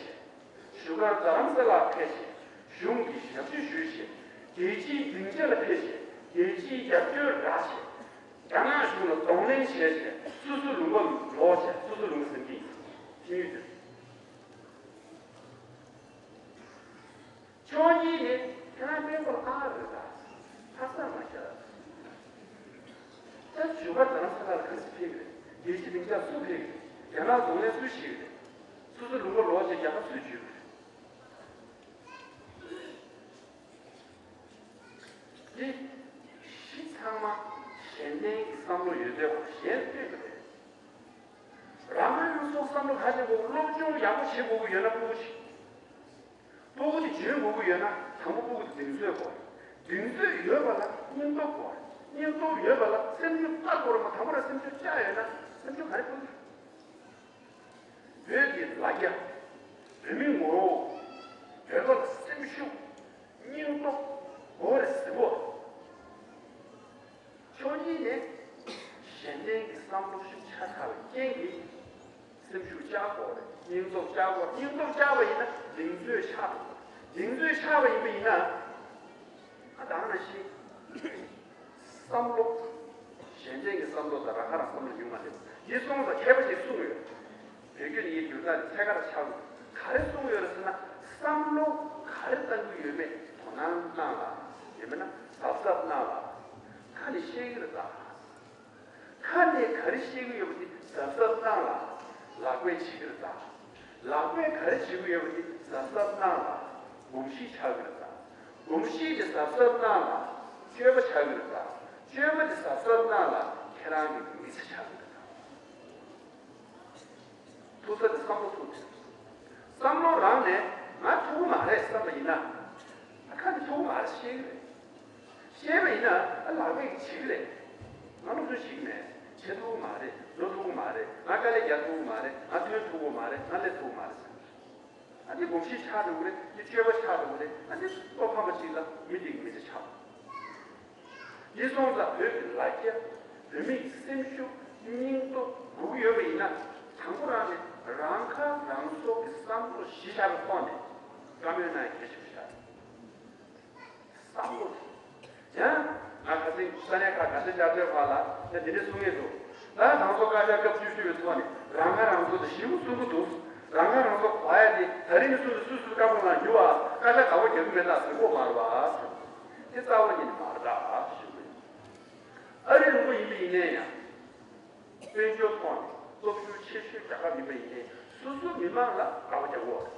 བཞུགས་སྒར་རྡ་རམ་ས་ལར་ཕེབས་བྱས། གཞུང་གི་ཞབས་ཕྱི་ཞུས་བྱས། རྒྱལ་སྤྱིའི་སྡིངས་ཆ་ལ་ཕེབས་བྱས། རྒྱལ་སྤྱིའི་རྒྱབ་སྐྱོར་རག་བྱས། རྒྱ་ནག་གཞུང་ལ་གདོང་ལེན་བྱས་བྱས། སོ་སོ་ལུང་པ་ལོག་བྱས། སོ་སོ་ལུང་པ་ཟིན་གྱི་ཡིན། ཁྱིམ་ཡུལ་དེར། ཕྱོགས་གཉིས་ནས་ཁྱེད་རང་སྤྲང་པོ་ལ་ཨ་རེད་ད། ཧ་སང་མ་ཤར། ད་བཞུགས་སྒར་རྡ་རམ་ས་ལ་ལ་ག་ཚོད་ཕེབས་ཀྱི་རེད། རྒྱལ་སྤྱིའི་སྡིངས་ཆར་སུ་ཕེབས་ཀྱི་རེད། རྒྱ་ནག་གདོང་ལེན་སུས་བྱེད་ཀྱི་རེད། སོ་སོ་ལུང་པ་ལོག་བྱས་རྒྱ་གར་སུས་བྱེད་ཀྱི་རེད། འདི་གཞི་ཚང་མ་གཞན་ལྡན་གྱི་བསམ་བློ་ཡོད་ཚད་ཁོ་གཞན་སྤྲད་ཀྱི་རེད། རང་ང་རང་སོ་བསམ་བློ་ག་བྱེད་དགོས། སློབ་སྦྱོང་ཡག་པོ་བྱེད་དགོས་ཀྱི་ཡོད་ན་ཕྲུ་གུ་ཞིག་ཕྲུ་གུ་དེ་འཇོན་དགོས་ཀྱི་ཡོད་ན་དང་པོ་ཕྲུ་གུ་དེ་གདེང་ཚོད་དགོས། གདེང་ཚོད་ཡོད་པ་ལ་སྙིང་སྟོབས་དགོས། སྙིང་སྟོབས་ཡོད་པ་ལ་སེམས་ཤུགས་ལྟ་དགོས་རེད་མ། དང་པོ་རང་སེམས་ཤུགས་ཆག་ཡོད་ན་སེམས་ཤུགས་ག་རེ་སྤུངས་ཐུབ། བོད་ཀྱི་ལ་རྒྱ། བོད་མིའི་ངོ་བོ། བོད་པ་ལ་སེམས་ཤུགས། སྙིང་སྟོབས་དགོས་རེད་ཟེར་བ། ཕྱོགས་གཉིས་ནས་གཞན་ལྡན་གྱི་བསམ་བློ་ཤུགས་ཆག་ཚར་བའི་རྐྱེན་གྱིས་སེམས་ཤུགས་ཆག་དགོས་རེད། སྙིང་སྟོབས་ཆག་དགོས། སྙིང་སྟོབས་ཆག་པ་ཡིན་ན་གདེང་ཚོད་ཆག་འགྲོ་དགོས། གདེང་ཚོད་ཆག་པ་ཡིན་པ་ཡིན་ན་ཨ་ད་ག་ནང་བཞིན། བསམ་བློ། གཞན་ལྡན་གྱི་བསམ་བློ་དང་རང་ཁ་རང་བསམ་བློ་ཉུང་བ་རེད། འདི་སོང་ཙང་མཁས་པ་ཞིག་གསུངས་ཡོད། བོད་སྐད་ནས་ངས་བསྒྱུར་ན་ཚད་ག་རེ་ཆགས་འདུག་ག་རེ་གསུངས་ཡོད་རེད་ཟེར་ན། བསམ་བློ་ག་རེ་བཏང་གི་ཡོད་མེད་དོ་སྣང་གནང་ལ། ཡིན་མིན་ན་གཟབ་གཟབ་གནང་ལ། ཁ་ནས་བཤད་ཀྱི་རེད་ད། ཁ་ནས་ག་རེ་བཤད་ཀྱི་ཡོད་པ་དེ་གཟབ་གཟབ་གནང་ལ། ལག་པས་བྱེད་ཀྱི་རེད་ད། ལག་པས་ག་རེ་བྱེད་ཀྱི་ཡོད་པ་དེ་གཟབ་གཟབ་གནང་ལ། གོམས་གཤིས་ཆགས་ཀྱི་རེད་ད། གོམས་གཤིས་དེ་གཟབ་གཟབ་གནང་ལ། སྤྱོད་པ་ཆགས་ཀྱི་རེད་ད། སྤྱོད་པ་དེ་གཟབ་གཟབ་གནང་ལ་ཁྱེད་རང་གི་མི་ཚེ་ཆགས་ཀྱི་རེད་ད། ཐུག་ས་དེ་བསམ་བློ་ཐུག་དེ། བསམ་བློ་རང་ནས་ང་ཐུག་གི་མ་རེད་བསམ་པ་ཡིན་ན། ཨ་ཁ་ནས་ཐུག་གི་མ་རེད་ཤེས་ཀྱི་རེད། ཤེས་པ་ཡིན་ན་ཨ་ལག་པས་བྱེད་ཀྱི་རེད། ང་སློབ་སྦྱོང་བྱེད་ཀྱི་མེད། བྱེད་ཐུབ་ཀྱི་མ་རེད། འགྲོ་ཐུབ་ཀྱི་མ་རེད། ང་དཀའ་ལས་རྒྱག་ཐུབ་ཀྱི་མ་རེད། ང་ཐོན་ཐུབ་ཀྱི་མ་རེད། ང་སླེབས་ཐུབ་ཀྱི་མ་རེད་ཟེར། ཨ་འདི་གོམས་གཤིས་ཆགས་འགྲོ་གི་རེད། འདི་སྤྱོད་པ་ཆགས་འགྲོ་གི་རེད། ཨ་འདི་ལྟོ་ཕམ་པ་ཅིག་ལ་མི་འདི་གི་མི་ཚེ་ཆགས། འདི་སོང་ཙང་བོད་ཀྱི་ལ་རྒྱ། བོད་མིའི་སེམས་ཤུགས་སྙིང་སྟོབས་དགོས་ཀྱི་ཡོད་པ་ཡིན་ན། དང་པོ་རང་ནས་རང་ཁ་རང་གསོ་གི་བསམ་བློ་གཞི་བཞག་པའི་ཐོག་ནས་བཀའ་མོལ་གནང་ཡ་གལ་ཆེན་པོ་ཆགས། བསམ་བློ་དེ། ཡང་ང་ཁ་སང་ས་གནས་ཁག་ག་ས་བསྐྱར་དུ་ཕར་ལ་ཡང་དེ་འདྲ་གསུང་གི་འདུག་ད་ང་ཚོ་བཀའ་ཤག་སྐབས་བཅུ་བཞི་པའི་ཐོག་ནས་རང་ཁ་རང་གསོ་དེ་ཞེ་པོ་གསུང་གི་འདུག་རང་ཁ་རང་གསོ་གོ་ཡ་དེ་ད་རིང་གི་གསུང་དེ་སུ་སུ་བཀའ་མོལ་གནང་རྒྱུ་བ། བཀའ་ཤག་དགའ་པོ་རྒྱག་གི་མེད་ད་ཟེར་གོ་མ་རེད་བ། དེ་རྩ་བ་ཉིད་ནས་མ་རེད་ད་ཞུ་གི་ཡོད། ཨ་རི་ལུང་པ་ཡིན་པ་ཡིན་ནའི་ཡང་། དཔལ་འབྱོར་ཐོག་ནས་སྟོབས་ཤུགས་ཆེ་ཤོས་རྒྱལ་ཁབ་ཡིན་པ་ཡིན་ནའི་སོ་སོའི་མི་མང་ལ་དགའ་པོ་རྒྱག་དགོས་རེད།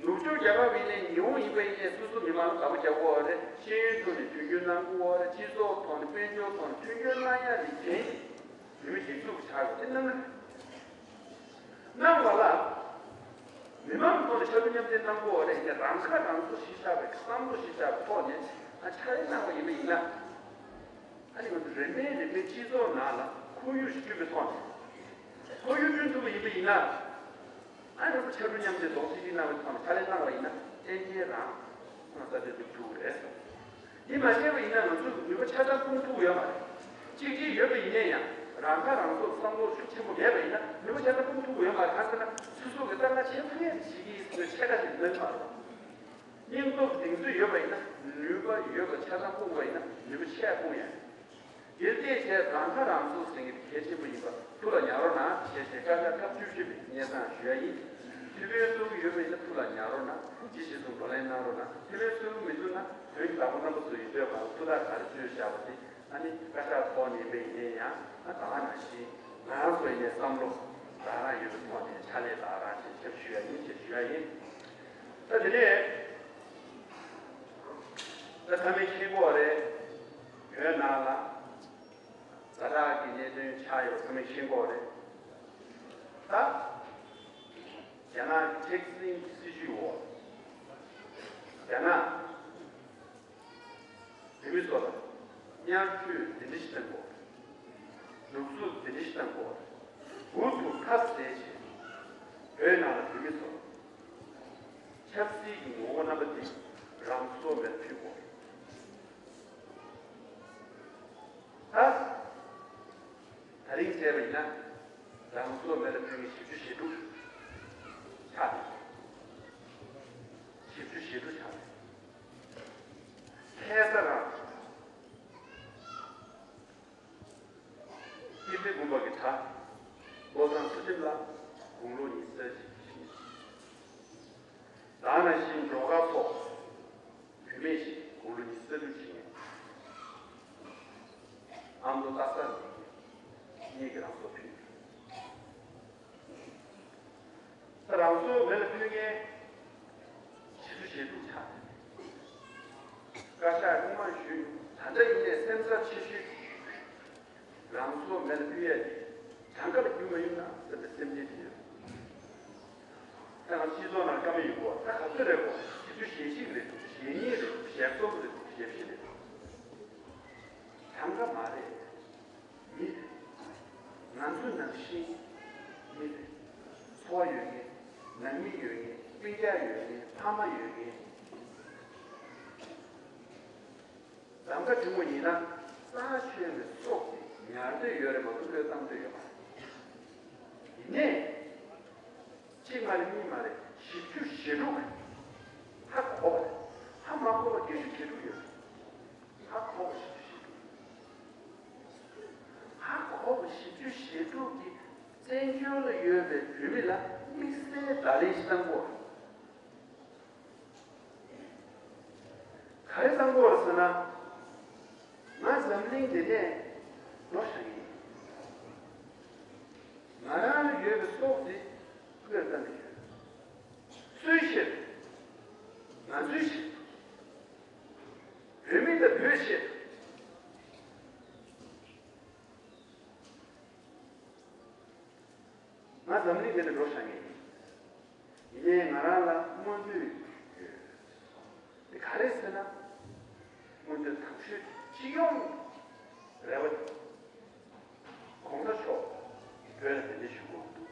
ནུབ་ཕྱོགས་རྒྱལ་ཁབ་ཡིན་ནའི་ཉི་ཧོང་ཡིན་པ་ཡིན་ནའི་སོ་སོའི་མི་མང་ལ་དགའ་པོ་རྒྱག་དགོས་རེད། ཤེས་ཡོན་ཐོག་ནས་མཐུན་འགྱུར་གནང་དགོས་རེད། སྤྱི་ཚོགས་ཐོག་ནས་དཔལ་འབྱོར་ཐོག་ནས་མཐུན་འགྱུར་གནང་ཡ་ལས་གཞན་མི་མི་སྒྲིག་འཛུགས་ཆགས་ཡོད་དེ་གནང་གི་རེད། གནང་བ་ལ། མི་མང་ཐོག་ནས་ཕྱར་གྲུ་མཉམ་འདེགས་གནང་དགོས་རེད། ཡིན་ན་རང་ཁ་རང་གསོ་གཞི་བཞག་པའི་བསམ་བློ་གཞི་བཞག་པའི་ཐོག་ནས་ཨ་ཕྱག་ལས་གནང་བ་ཡིན་པ་ཡིན་ན། ཨ་ནི་ང་ཚོ་རེ་མེད་རེ་མེད་སྤྱི་ཚོགས་ནང་ལ་ཁོར་ཡུག་ཞིག་བསྐྲུན་པའི་ཐོག་ནས། ཁོར་ཡུག་བསྐྲུན་ཐུབ་པ་ཡིན་པ་ཡིན་ན། ཨ་ནི་ང་ཚོ་ཕྱར་གྲུ་མཉམ་འདེགས་རྡོག་རྩ་གཅིག་སྒྲིལ་གནང་བའི་ཐོག་ནས་ཕྱག་ལས་གནང་བ་ཡིན་ན་ཏན་ཏན་རང་ང་ཚོ་དེ་ཚོ་ཐུག་རེད། འདི་མ་བྱས་པ་ཡིན་ན་ང་ཚོས་ནུས་པ་ཆ་ཚང་སྤུངས་ཐུབ་ཡོད་མ་རེད། གཅིག་སྒྲིལ་ཡོད་པ་ཡིན་ན་ཡང་རང་ཁ་རང་གསོ་བསམ་བློ་ཤུགས་ཆེན་པོ་མེད་པ་ཡིན་ན་ནུས་པ་ཆ་ཚང་སྤུངས་ཐུབ་ཡོད་མ་རེད། གང་ཟེར་ན་སོ་སོ་གི་ལྟ་ན་ཆེ་ཕུ་ཡས་ཤིག་གིས་ཆེ་ཁ་ཞིག་འདོན་མ་རེད། སྙིང་སྟོབས་གདེང་ཚོད་ཡོད་པ་ཡིན་ན་ནུས་པ་ཡོད་པ་ཆ་ཚང་སྤུངས་པ་ཡིན་ན་ནུས་པ་ཆེ་སྤུངས་ཡ། དེར་བལྟས་བྱས་རང་ཁ་རང་གསོ་ཟེར་མཁན་དེ་གལ་ཆེན་པོ་ཡིན་པ་ཐུགས་ལ་ཉར་རོགས་གནང་ཞེས་བཤད། བཀའ་ཤག་སྐབས་བཅུ་བཞི་པའི་སྙན་སེང་ཞུ་ཡ་ཡིན། ཐེ་ཝན་གསོ་གི་ཡོད་པ་ཡིན་ན་ཐུགས་ལ་ཉར་རོགས་གནང་། ཅི་ཞིག་གསུང་བགྲོ་གླེང་གནང་རོགས་གནང་། ཐེ་ཝན་གསོ་གི་མི་འདུག་ན་བོད་ཀྱི་བདག་པོ་རྣམ་པ་ཚོ་ཡིན་པའི་བར་ལ་ཐུགས་ཐག་ག་རེ་གཅོད་བཞག་པ་དེ་ཨ་ནི་བཀའ་ཤག་ཐོག་ནས་ཡིན་པ་ཡིན་ན་ཡང་ཨ་ད་ག་ནང་བཞིན་ང་རང་ཚོ་ཡིན་ནའི་བསམ་བློ་རང་རང་ཡོད་པའི་ཐོག་ནས་ཕྱག་ལས་རང་རང་བྱེད་ཞབས་ཞུ་ཡ་ཡིན་ཞེས་ཞུ་ཡ་ཡིན། ད་དེ་ནས་ད་ཚང་མས་ཤེས་ཀྱི་ཡོད་རེད། བོད་ནང་ལ། ཛ་དྲག་གི་གནད་དོན་ཆགས་ཡོད་ཚང་མས་ཤེས་ཀྱི་ཡོད་རེད། ད། རྒྱ་ནག་གི་ཊེག་སི་ལིང་གི་སྲིད་བྱུས་འོག་རྒྱ་ནག་བོད་མི་ཚོ་ལ་མཉམ་སྤྱོད་འདི་འདྲ་ཞིག་བཏང་དགོས། སྡུག་རྩུབ་འདི་འདྲ་ཞིག་བཏང་དགོས། འུ་ཐུག་ཐབས་ཟད་བྱས་བོད་ནང་ལ་བོད་མི་ཚོ་ཆབ་སྲིད་ཀྱི་ངོ་བོ་རྣམ་པ་འདི་ རང་སྲོག་མེར་ཕུལ་དགོས། ད་ད་རིང་བྱས་པ་ཡིན་ན་རང་སྲོག་མེར་ཕུལ་མཁན་བཞི་བཅུ་ཞེ་དྲུག་ཆགས་འདུག་བཞི་བཅུ་ཞེ་དྲུག་ཆགས་འདུག་ཁ་སང་རང་ཀིརྟི་དགོན་པ་གི་གྲྭ་བློ་བཟང་ཚུལ་ཁྲིམས་ལགས་དགུང་ལོ་ཉི་ཤུ་རྩ་གཅིག་ཕྱིན། ད་ནང་བཞིན་སྒྲོལ་དཀར་ཚོགས་བུད་མེད་ཞིག་དགུང་ལོ་ཉི་ཤུ་རྩ་དྲུག་ཕྱིན། ཨ་མདོ་སྟག་ཚང་གཉིས་ཀྱིས་རང་སྲོག་ཕུལ། ད་རང་སྲོག་མེ་ལ་ཕུལ་མཁན་བཞི་བཅུ་ཞེ་དྲུག་ཆགས། བཀའ་ཤག་སྔོན་མ་ཞུས། ད་ལྟ་ཡིན་ནའི་སེམས་འཚབ་ཆེ་ཤོས་རང་སྲོག་མེ་ལ་ཕུལ་ཡས་དེ་གྲངས་ཀ་ལ་བསྒྱུར་མ་ཡོང་ན་བསམ་པའི་སེམས་ཅན་དེ་ཡོད། ད་ང་སྤྱི་ཚོགས་ནང་བཀའ་མོལ་ཡོད་གོ་ད་ག་ཚོད་རེད་གོ་བཞི་བཅུ་ཞེ་གཅིག་རེད་འདུག་ཞེ་གཉིས་རེད་འདུག་ཞེ་གསུམ་རེད་འདུག་ཞེ་བཞི་རེད་འདུག་གྲངས་ཀ་མ་རེད། མི་རེད། ང་ཚོ་ནང་བཞིན་མི་རེད། འཚོ་བ་ཡོད་མཁན། ནང་མི་ཡོད་མཁན། སྤུན་ཀྱག་ཡོད་མཁན། ཕ་མ་ཡོད་མཁན། གདམ་ག་གྲུང་མོ་ཡིན་ན་རྩ་ཆོས་ནས་སྲོག་དེ་ཉར་འདོད་ཡོད་རེད་མ་གཏོགས་བློས་བཏང་འདོད་ཡོད་མ་རེད། ཡིན་ནའི། གཅིག་མ་རེད་གཉིས་མ་རེད་བཞི་བཅུ་ཞེ་དྲུག་ཧ་གོ་བ་རེད། ཧ་མ་གོ་བ་བརྒྱད་ཅུ་གྱ་དྲུག་ཡོད་རེད། ཧ་གོ་བ་བཞི་བཅུ་ཞེ་དྲུག་ཧ་གོ་བ་བཞི་བཅུ་ཞེ་དྲུག་གི་བཙན་བྱོལ་ལ་ཡོད་པའི་བོད་མི་ལ་དམིགས་བསལ་བརྡ་ལན་ཞིག་བཏང་དགོས། ག་རེ་བཏང་དགོས་རེད་ཟེར་ན། ང་འཛམ་གླིང་འདི་ནས་འགྲོ་བཞག་གི་ཡིན། ང་རང་ལ་ཡོད་པའི་སྲོག་འདི་བློས་བཏང་གི་ཡོད། སུའི་ཕྱིར། ང་ཚོའི་ཕྱིར། བོད་མི་དང་བོད་ཕྱིར། ང་འཛམ་གླིང་འདི་ནས་འགྲོ་བཞག་མཁན་ཡིན། ཡིན་ནའི་ང་རང་ལ་མངོན་འདོད་ཡོད། དེ་ག་རེ་ཟེར་ན། མངོན་འདོད་དང་ཤོས་སྤྱི་ཡོངས་རེ་བ་དེ། གོང་ས་མཆོག་བོད་ལ་གདན་འདྲེན་ཞུ་དགོས་འདུག་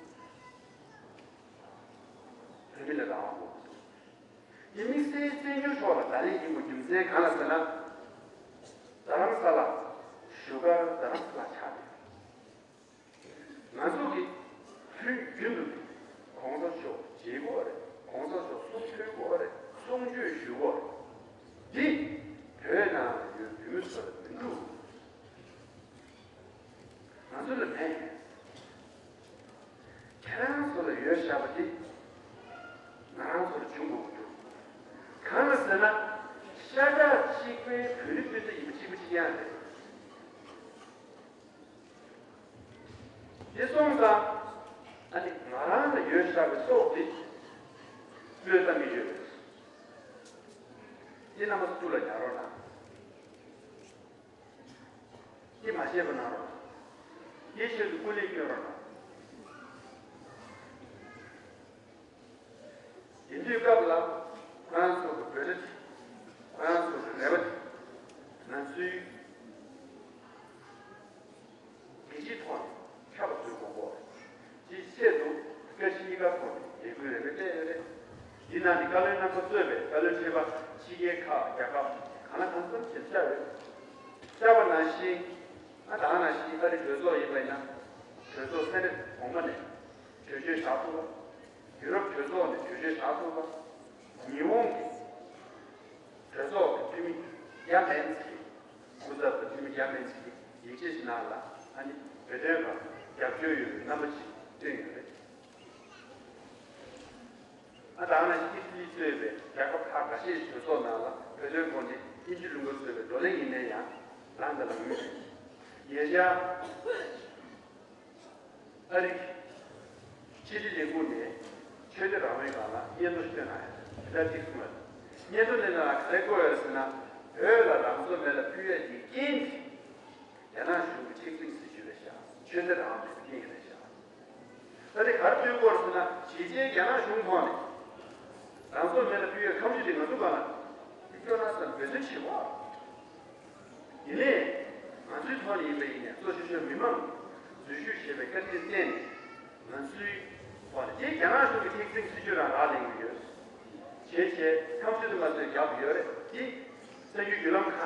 བོད་མི་ལ་རང་དབང་དགོས་འདུག་དེ་དམིགས་བསལ་བཙན་བྱོལ་ཕྱོགས་ལ་བརྡ་ལན་ཡིན་དགོས་རྒྱུ་མཚན་གང་ལ་ཟེར་ན། རྡ་རམ་ས་ལ། བཞུགས་སྒར་རྡ་རམ་ས་ལ་ཆགས་ཡོད། ང་ཚོ་གི་དུས་རྒྱུན་དུ་གོང་ས་མཆོག་མཇལ་དགོས་རེད། གོང་ས་མཆོག་གསུང་ཐོས་དགོས་རེད། གསུང་ཆོས་ཞུ་དགོས་རེད། འདི་བོད་ནང་ལ་ཡོད་བོད་མི་ཚོ་ལ་མི་འགྲུབ། ང་ཚོ་ལ་མེད། ཁྱེད་རང་ཚོ་ལ་ཡོད་བཞག་པ་འདི་ང་རང་ཚོ་ལ་བྱུང་དགོས་ཀྱི་འདུག་གང་ལ་ཟེར་ན། ཤ་ཁྲག་གཅིག་པའི་བོད་རིགས་སྤུན་ཟླ་ཡིན་པ་གཅིག་པ་གཅིག་རྐྱང་རེད། དེ་སོང་ཙང་ཨ་ནི་ང་རང་ལ་ཡོད་བཞག་པའི་སྲོག་དེ་བློས་བཏང་གི་ཡོད་རེད། འདི་རྣམ་པ་ཚོ་ཐུགས་ལ་ཉར་རོགས་གནང་། འདི་མ་བརྗེད་པ་གནང་རོགས་གནང་། འདིའི་ཆེད་དུ་སྐུ་ལས་སྐྱོན་རོགས་གནང་། དེ་དུས་སྐབས་ལ་ཁོ་རང་ཚོ་གི་བོད་སྒྲ་ཁོ་རང་ཚོ་གི་རེ་བ་དེ་ང་ཚོའི་རྒྱལ་སྤྱིའི་ཐོག་ནས་ཁྱབ་པ་བཟོ་དགོས་སྐོར་དེའི་ཆེད་དུ་བཀའ་སྤྱི་གཉིས་ཀ་ཐོག་ནས་ལས་འགུལ་རེ་རེ་སྤེལ་ཡོད་རེད། འདི་ནང་ནས་བཀའ་བློན་རྣམ་པ་གཙོས་པའི་བཀའ་བློན་ཁྲི་པ་ཕྱི་རྒྱལ་ཁག་རྒྱལ་ཁབ་གང་ལ་གང་འཚམ་ཞིག་བཅར་ཡོད། བཅར་བ་ནང་བཞིན་ང་ད་ག་ནང་བཞིན་ཨ་རི་གྲོས་ཚོགས་ཡིན་པ་ཡིན་ན་གྲོས་ཚོགས་སེ་ནེ་ཊི་གོང་མ་ནས་གྲོས་ཆོད་བཞག་ཐུབ་པ། ཡུ་རོབ་གྲོས་ཚོགས་ནས་གྲོས་ཆོད་བཞག་ཐུབ་པ། ཉི་ཧོང་གི་གྲོས་ཚོགས་ཀྱི་འཐུས་མི་ཡ་མན་ཚི་ཀི་སྐུ་ཚབ་དང་འཐུས་མི་ཡ་མན་ཚི་ཀི་ཡིག་ཆ་ཞིག་ནང་ལ་ཨ་ནི་བོད་དོན་ལ་རྒྱབ་སྐྱོར་ཡོད་པའི་རྣམ་པ་ཞིག་བཏོན་ཡོད་རེད། ཨ་ད་ནང་ཨི་ཊ་ལི་གཙོས་པའི་རྒྱལ་ཁབ་ཁག་འགའ་ཤས་གྲོས་ཚོགས་ནང་ལ་བོད་དོན་སྐོར་ནས་དབྱིན་ཇི་ལུང་པ་གཙོས་པའི་བགྲོ་གླེང་ཡིན་ནའི་ཡང་ལངས་དང་ལངས་མུས་རེད། ཉེ་ཆར་ཨ་རི་ཕྱི་དྲིལ་ལས་ཁུངས་ནས་ཆོས་དད་རང་དབང་སྒང་ལ་སྙན་ཐོ་ཞིག་བཏོན་གནང་ཡོད། དེ་ལྟར་ཅིག་གསུངས་ཡོད། སྙན་ཐོ་དེ་ནང་ལ་ག་རེ་བཀོད་ཡོད་ཟེར་ན། བོད་ལ་རང་སྲོག་མེ་ལ་ཕུལ་ཡས་ཀྱི་རྐྱེན་དེ་རྒྱ་ནག་གཞུང་གི་ཐེག་ཆེན་སྲིད་བྱུས་རེད་ཤག་ཆོས་དད་རང་དབང་མེད་པའི་རྐྱེན་རེད་ཤག་ད་དེ་ག་རེ་བཏོན་དགོས་རེད་ཟེར་ན། གཞིས་བྱེས་རྒྱ་ནག་གཞུང་ཐོག་ནས་རང་སྲོག་མེ་ལ་ཕུལ་ཡས་ཁ་མཆུ་དེ་ང་ཚོ་སྒང་ལ་དེ་སྐྱོར་ན་བསམ་འབད་བརྩོན་བྱེད་དགོས། ཡིན་ནའི་ང་ཚོའི་ཐོག་ནས་ཡིན་པ་ཡིན་ནའི་གཙོ་ཆེ་ཤོས་མི་མང་འཛུལ་ཞུགས་བྱེད་པའི་བཀའ་དྲིན་བརྟེན་ནས་ང་ཚོའི་ཐོག་ནས་དེ་རྒྱ་ནག་གཞུང་གི་ཐེག་ཆེན་སྲིད་བྱུས་རང་རག་ལས་ཀྱི་ཡོད། བྱས་བྱས་ཁམས་ཆུ་དུ་མ་ཚོས་རྒྱབ་ཡོད་རེད། འདི་གསར་འགྱུར་བརྒྱུད་ལམ་ཁག་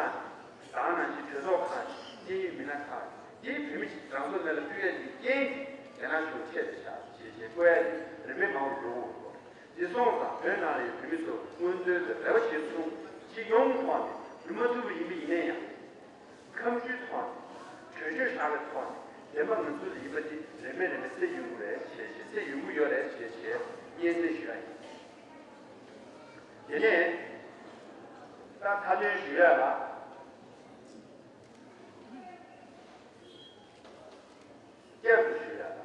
དང་ནང་བཞིན་གྲོས་ཚོགས་ཁག་སྐད་ཡིག་མི་སྣ་ཁག་འདི་བོད་མི་རང་སྲོག་གནས་ལ་ཕུལ་ཡས་ཀྱི་རྐྱེན་གྱིས་རྒྱ་ནག་གཞུང་ཆེད་དུ་བཞག་བྱས་བྱས་བཀོད་ཡས་ཀྱི་རིམ་པས་མང་བོ་ཡོང་གི་འདུག་འདི་སོང་ཙང་བོད་ནང་ལ་ཡོད་བོད་མི་ཚོ་སྔོན་ཐོན་དུ་རེ་བ་གཞིར་བཟུང་སྤྱི་ཡོངས་ཐོག་ནས་འགྲུབ་མ་ཐུབ་པ་ཡིན་པ་ཡིན་ན་ཡང་། ཁམས་ཆུའི་ཐོག་ནས་གྲོས་ཆོད་བཞག་པའི་ཐོག་ནས་བདེན་པ་ང་ཚོ་ལ་ཡིན་པ་དེ་རེ་མེད་རེ་མེད་སེལ་ཡོང་གི་རེད་ཞེས་བྱས་སེལ་ཡོང་གི་ཡོད་རེད་ཞེས་བྱས་སྙན་སེང་ཞུ་ཡ་ཡིན། དེ་ནས་ད་མཐའ་དོན་ཞུ་ཡ་ལ། བསྐྱར་དུ་ཞུ་ཡ་ལ།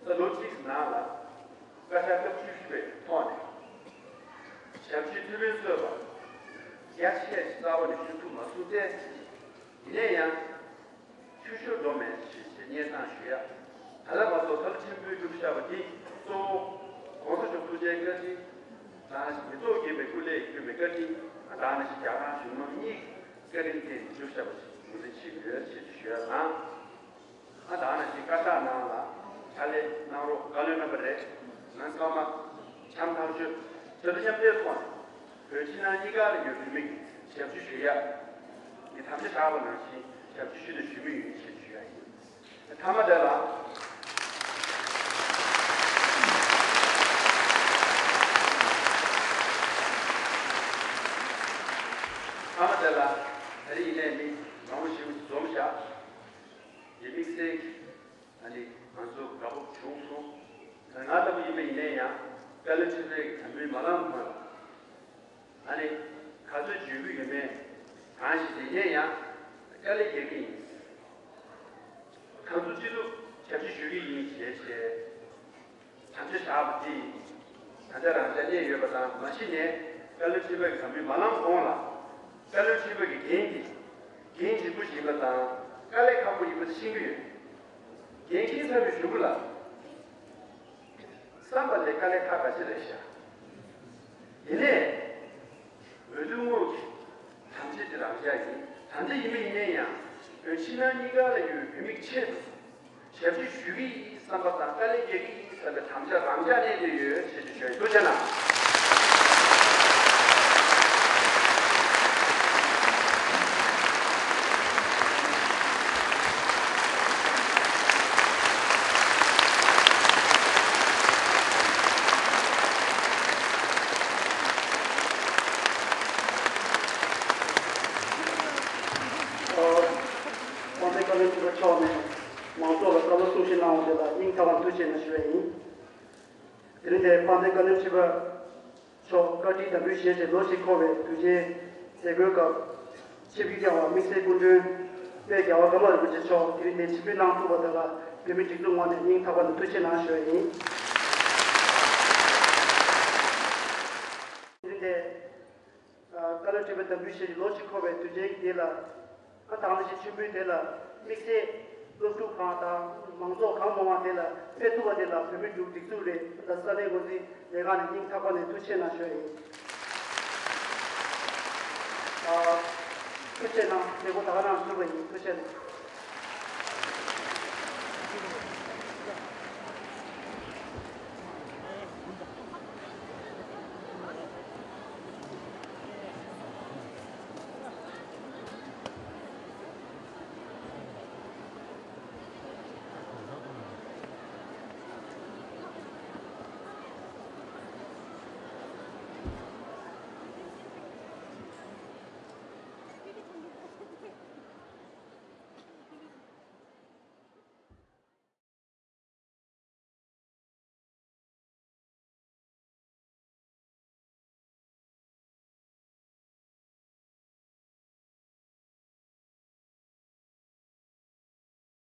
ད་ལོ་གཅིག་ནང་ལ་བཀའ་ཤག་སྐབས་བཅུ་བཞི་པའི་ཐོག་ནས་ཞབས་ཕྱི་ཐུགས་ཕན་གསོས་པ་རྒྱ་ཆེ་ཞིག་རྩ་བ་ནས་ཞུ་ཐུབ་མ་སོང་སྟེ། ཡིན་ན་ཡང་འཐུས་ཤོར་འགྲོ་མེད་ཞེས་སྙན་སེང་ཞུ་ཡ། ད་ལྟ་བར་དུ་ཐབས་ཆེན་པོས་བསྒྲུབས་བཞག་པ་འདི་གཙོ་བོ་༸གོང་ས་མཆོག་ཐུགས་རྗེའི་བཀའ་དྲིན་དང་མི་ཐོག་རྒྱས་པའི་སྐུ་ལས་བསྐྱོན་པའི་བཀའ་དྲིན་དང་ནང་བཞིན་རྒྱ་གར་གཞུང་མང་གཉིས་ཀྱི་བཀའ་དྲིན་བརྟེན་ནས་བསྒྲུབས་བཞག་པ་ཞིག་ངོས་འཛིན་བྱེད་ཀྱི་ཡོད་ཅེས་ཞུ་ཡ་དང་། ཨ་ད་ནང་བཞིན་བཀའ་ཤག་ནང་ལ་ཕྱག་ལས་གནང་རོགས་བཀའ་བློན་རྣམ་པ་རེད། ང་སྐར་མ་འཆམ་ཐག་ཆོད་ཆེད་དུ་མཉམ་འབྲེལ་ཐོག་ནས་བོད་ཕྱི་ནང་གཉིས་ཀ་ལ་ཡོད་བོད་མི་གི་ཞབས་ཞུ་ཞུ་ཡ་གི་དམ་བཅའ་བཞག་པ་ནང་བཞིན་ཞབས་ཞུ་ཞུ་དང་ཞུ་གི་ཡོད་ཅེས་ཞུ་ཡ་ཡིན། མཐའ་མ་དེ་ལ། མཐའ་མ་དེ་ལ་ད་རེས་ཡིན་ནའི་མི་མང་པོ་ཞིག་འཛོམས་བཞག་དེ་དམིགས་བསལ་གྱི་ཨ་ནི་ང་ཚོ་དགའ་པོ་བྱུང་སོང་། ང་ལྟ་བུ་ཡིན་པ་ཡིན་ན་ཡང་བཀའ་བློན་ཁྲི་པའི་གི་དམ་འབུལ་མ་བླངས་གོང་ལ་ཨ་ནི་ག་ཚོད་བརྗོད་རྒྱུ་ཡོད་མེད་གང་ཞིག་དེ་ཡིན་ན་ཡང་དཀའ་ལས་རྒྱག་གི་ཡིན། གང་ཚོད་ཅི་ཐུབ་ཞབས་ཕྱི་ཞུ་གི་ཡིན་ཞེས་བཤད། དམ་བཅའ་བཞག་པ་དེ་ད་ལྟ་རང་འཇགས་གནས་ཡོད་པ་དང་མ་གཞི་ནས་བཀའ་བློན་ཁྲི་པ་གི་དམ་འབུལ་མ་བླངས་གོང་ལ་བཀའ་བློན་ཁྲི་པ་གི་འགན་དེ་འགན་ལྗིད་པོ་ཞིག་ཡིན་པ་དང་དཀའ་ལས་ཁག་པོ་ཡིན་པ་དེ་ཤེས་ཀྱི་ཡོད། འགན་འཁྱེར་ཚར་བའི་གཞུག་གུ་ལ་བསམ་པ་ལས་དཀའ་ལས་ཁག་ག་ཚོད་རེད་ཤག་ཡིན་ནའི། འོས་བསྡུ་དངོས་ཀྱི་དམ་བཅའ་དེ་རང་འཇགས་ཡིན། ད་ལྟ་ཡིན་པ་ཡིན་ན་ཡང་བོད་ཕྱི་ནང་གཉིས་ཀ་ལ་ཡོད་བོད་མི་ཆེད་དུ་ཞབས་ཕྱི་ཞུ་གི་ཡིན་བསམ་པ་དང་དཀའ་ལས་རྒྱག་གི་ཡིན་བསམ་པའི་དམ་བཅའ་རང་འཇགས་གནས་བསྡད་ཡོད་ཞེས་ཞུ་ཞུ་ཡིན། ཐུགས་རྗེ་གནང་། དཔལ་ལྡན་བཀའ་བློན་ཁྲི་པ་མཆོག་ནས་མང་ཚོགས་ལ་བཀའ་སློབ་གསུང་བཤད་གནང་བ་དེ་ལ་སྙིང་ཐག་པ་ནས་ཐུགས་རྗེ་ཆེ་ཞུ་བ་ཡིན། དེ་རིང་འདིར་དཔལ་ལྡན་བཀའ་བློན་ཁྲི་པ་མཆོག་བཀའ་ཁྲིའི་འདེམས་འབུལ་བཞེས་རྗེས་ལོ་གཅིག་འཁོར་བའི་དུས་ཆེན་མཛད་སྒོའི་སྐབས་ཆིབས་བསྒྱུར་བསྐྱངས་པ་དམིགས་བསལ་སྐུ་མགྲོན་དཔལ་རྒྱལ་བ་ཀརྨ་རིན་པོ་ཆེ་མཆོག་དེ་རིང་འདིར་ཆིབས་བསྒྱུར་གནང་ཐུབ་པ་དེ་ལ་བོད་མིའི་སྒྲིག་འཛུགས་ངོས་ནས་སྙིང་ཐག་པ་ནས་ཐུགས་རྗེ་ཆེ་གནང་ཞུ་བ་ཡིན། དེ་རིང་འདིར། བཀའ་བློན་ཁྲི་པའི་འདེམས་འབུལ་བཞེས་རྗེས་ལོ་གཅིག་འཁོར་བའི་དུས་ཆེན་འདི་ལ། ཨ་དང་ལ་ཞིག་མཆོད་འབུལ་དེ་ལ་དམིགས་བསལ་སློབ་ཕྲུག་གང་དང་མང་ཚོགས་གང་མང་བ་དེ་ལ་ཕེབས་ཐུབ་པ་དེ་ལ་བོད་མི་འབྲུག་སྒྲིག་འཛུགས་རེད་ད་ས་གནས་འགོ་འཛིན་ལས་ཁང་ནས་སྙིང་ཐག་པ་ནས་ཐུགས་རྗེ་ཆེ་གནང་ཞུ་ཡིན། ཨ་ཐུགས་རྗེ་གནང་། མཛད་སྒོ་ད་ག་རང་ཚུགས་པ་ཡིན། ཐུགས་རྗེ་གནང་།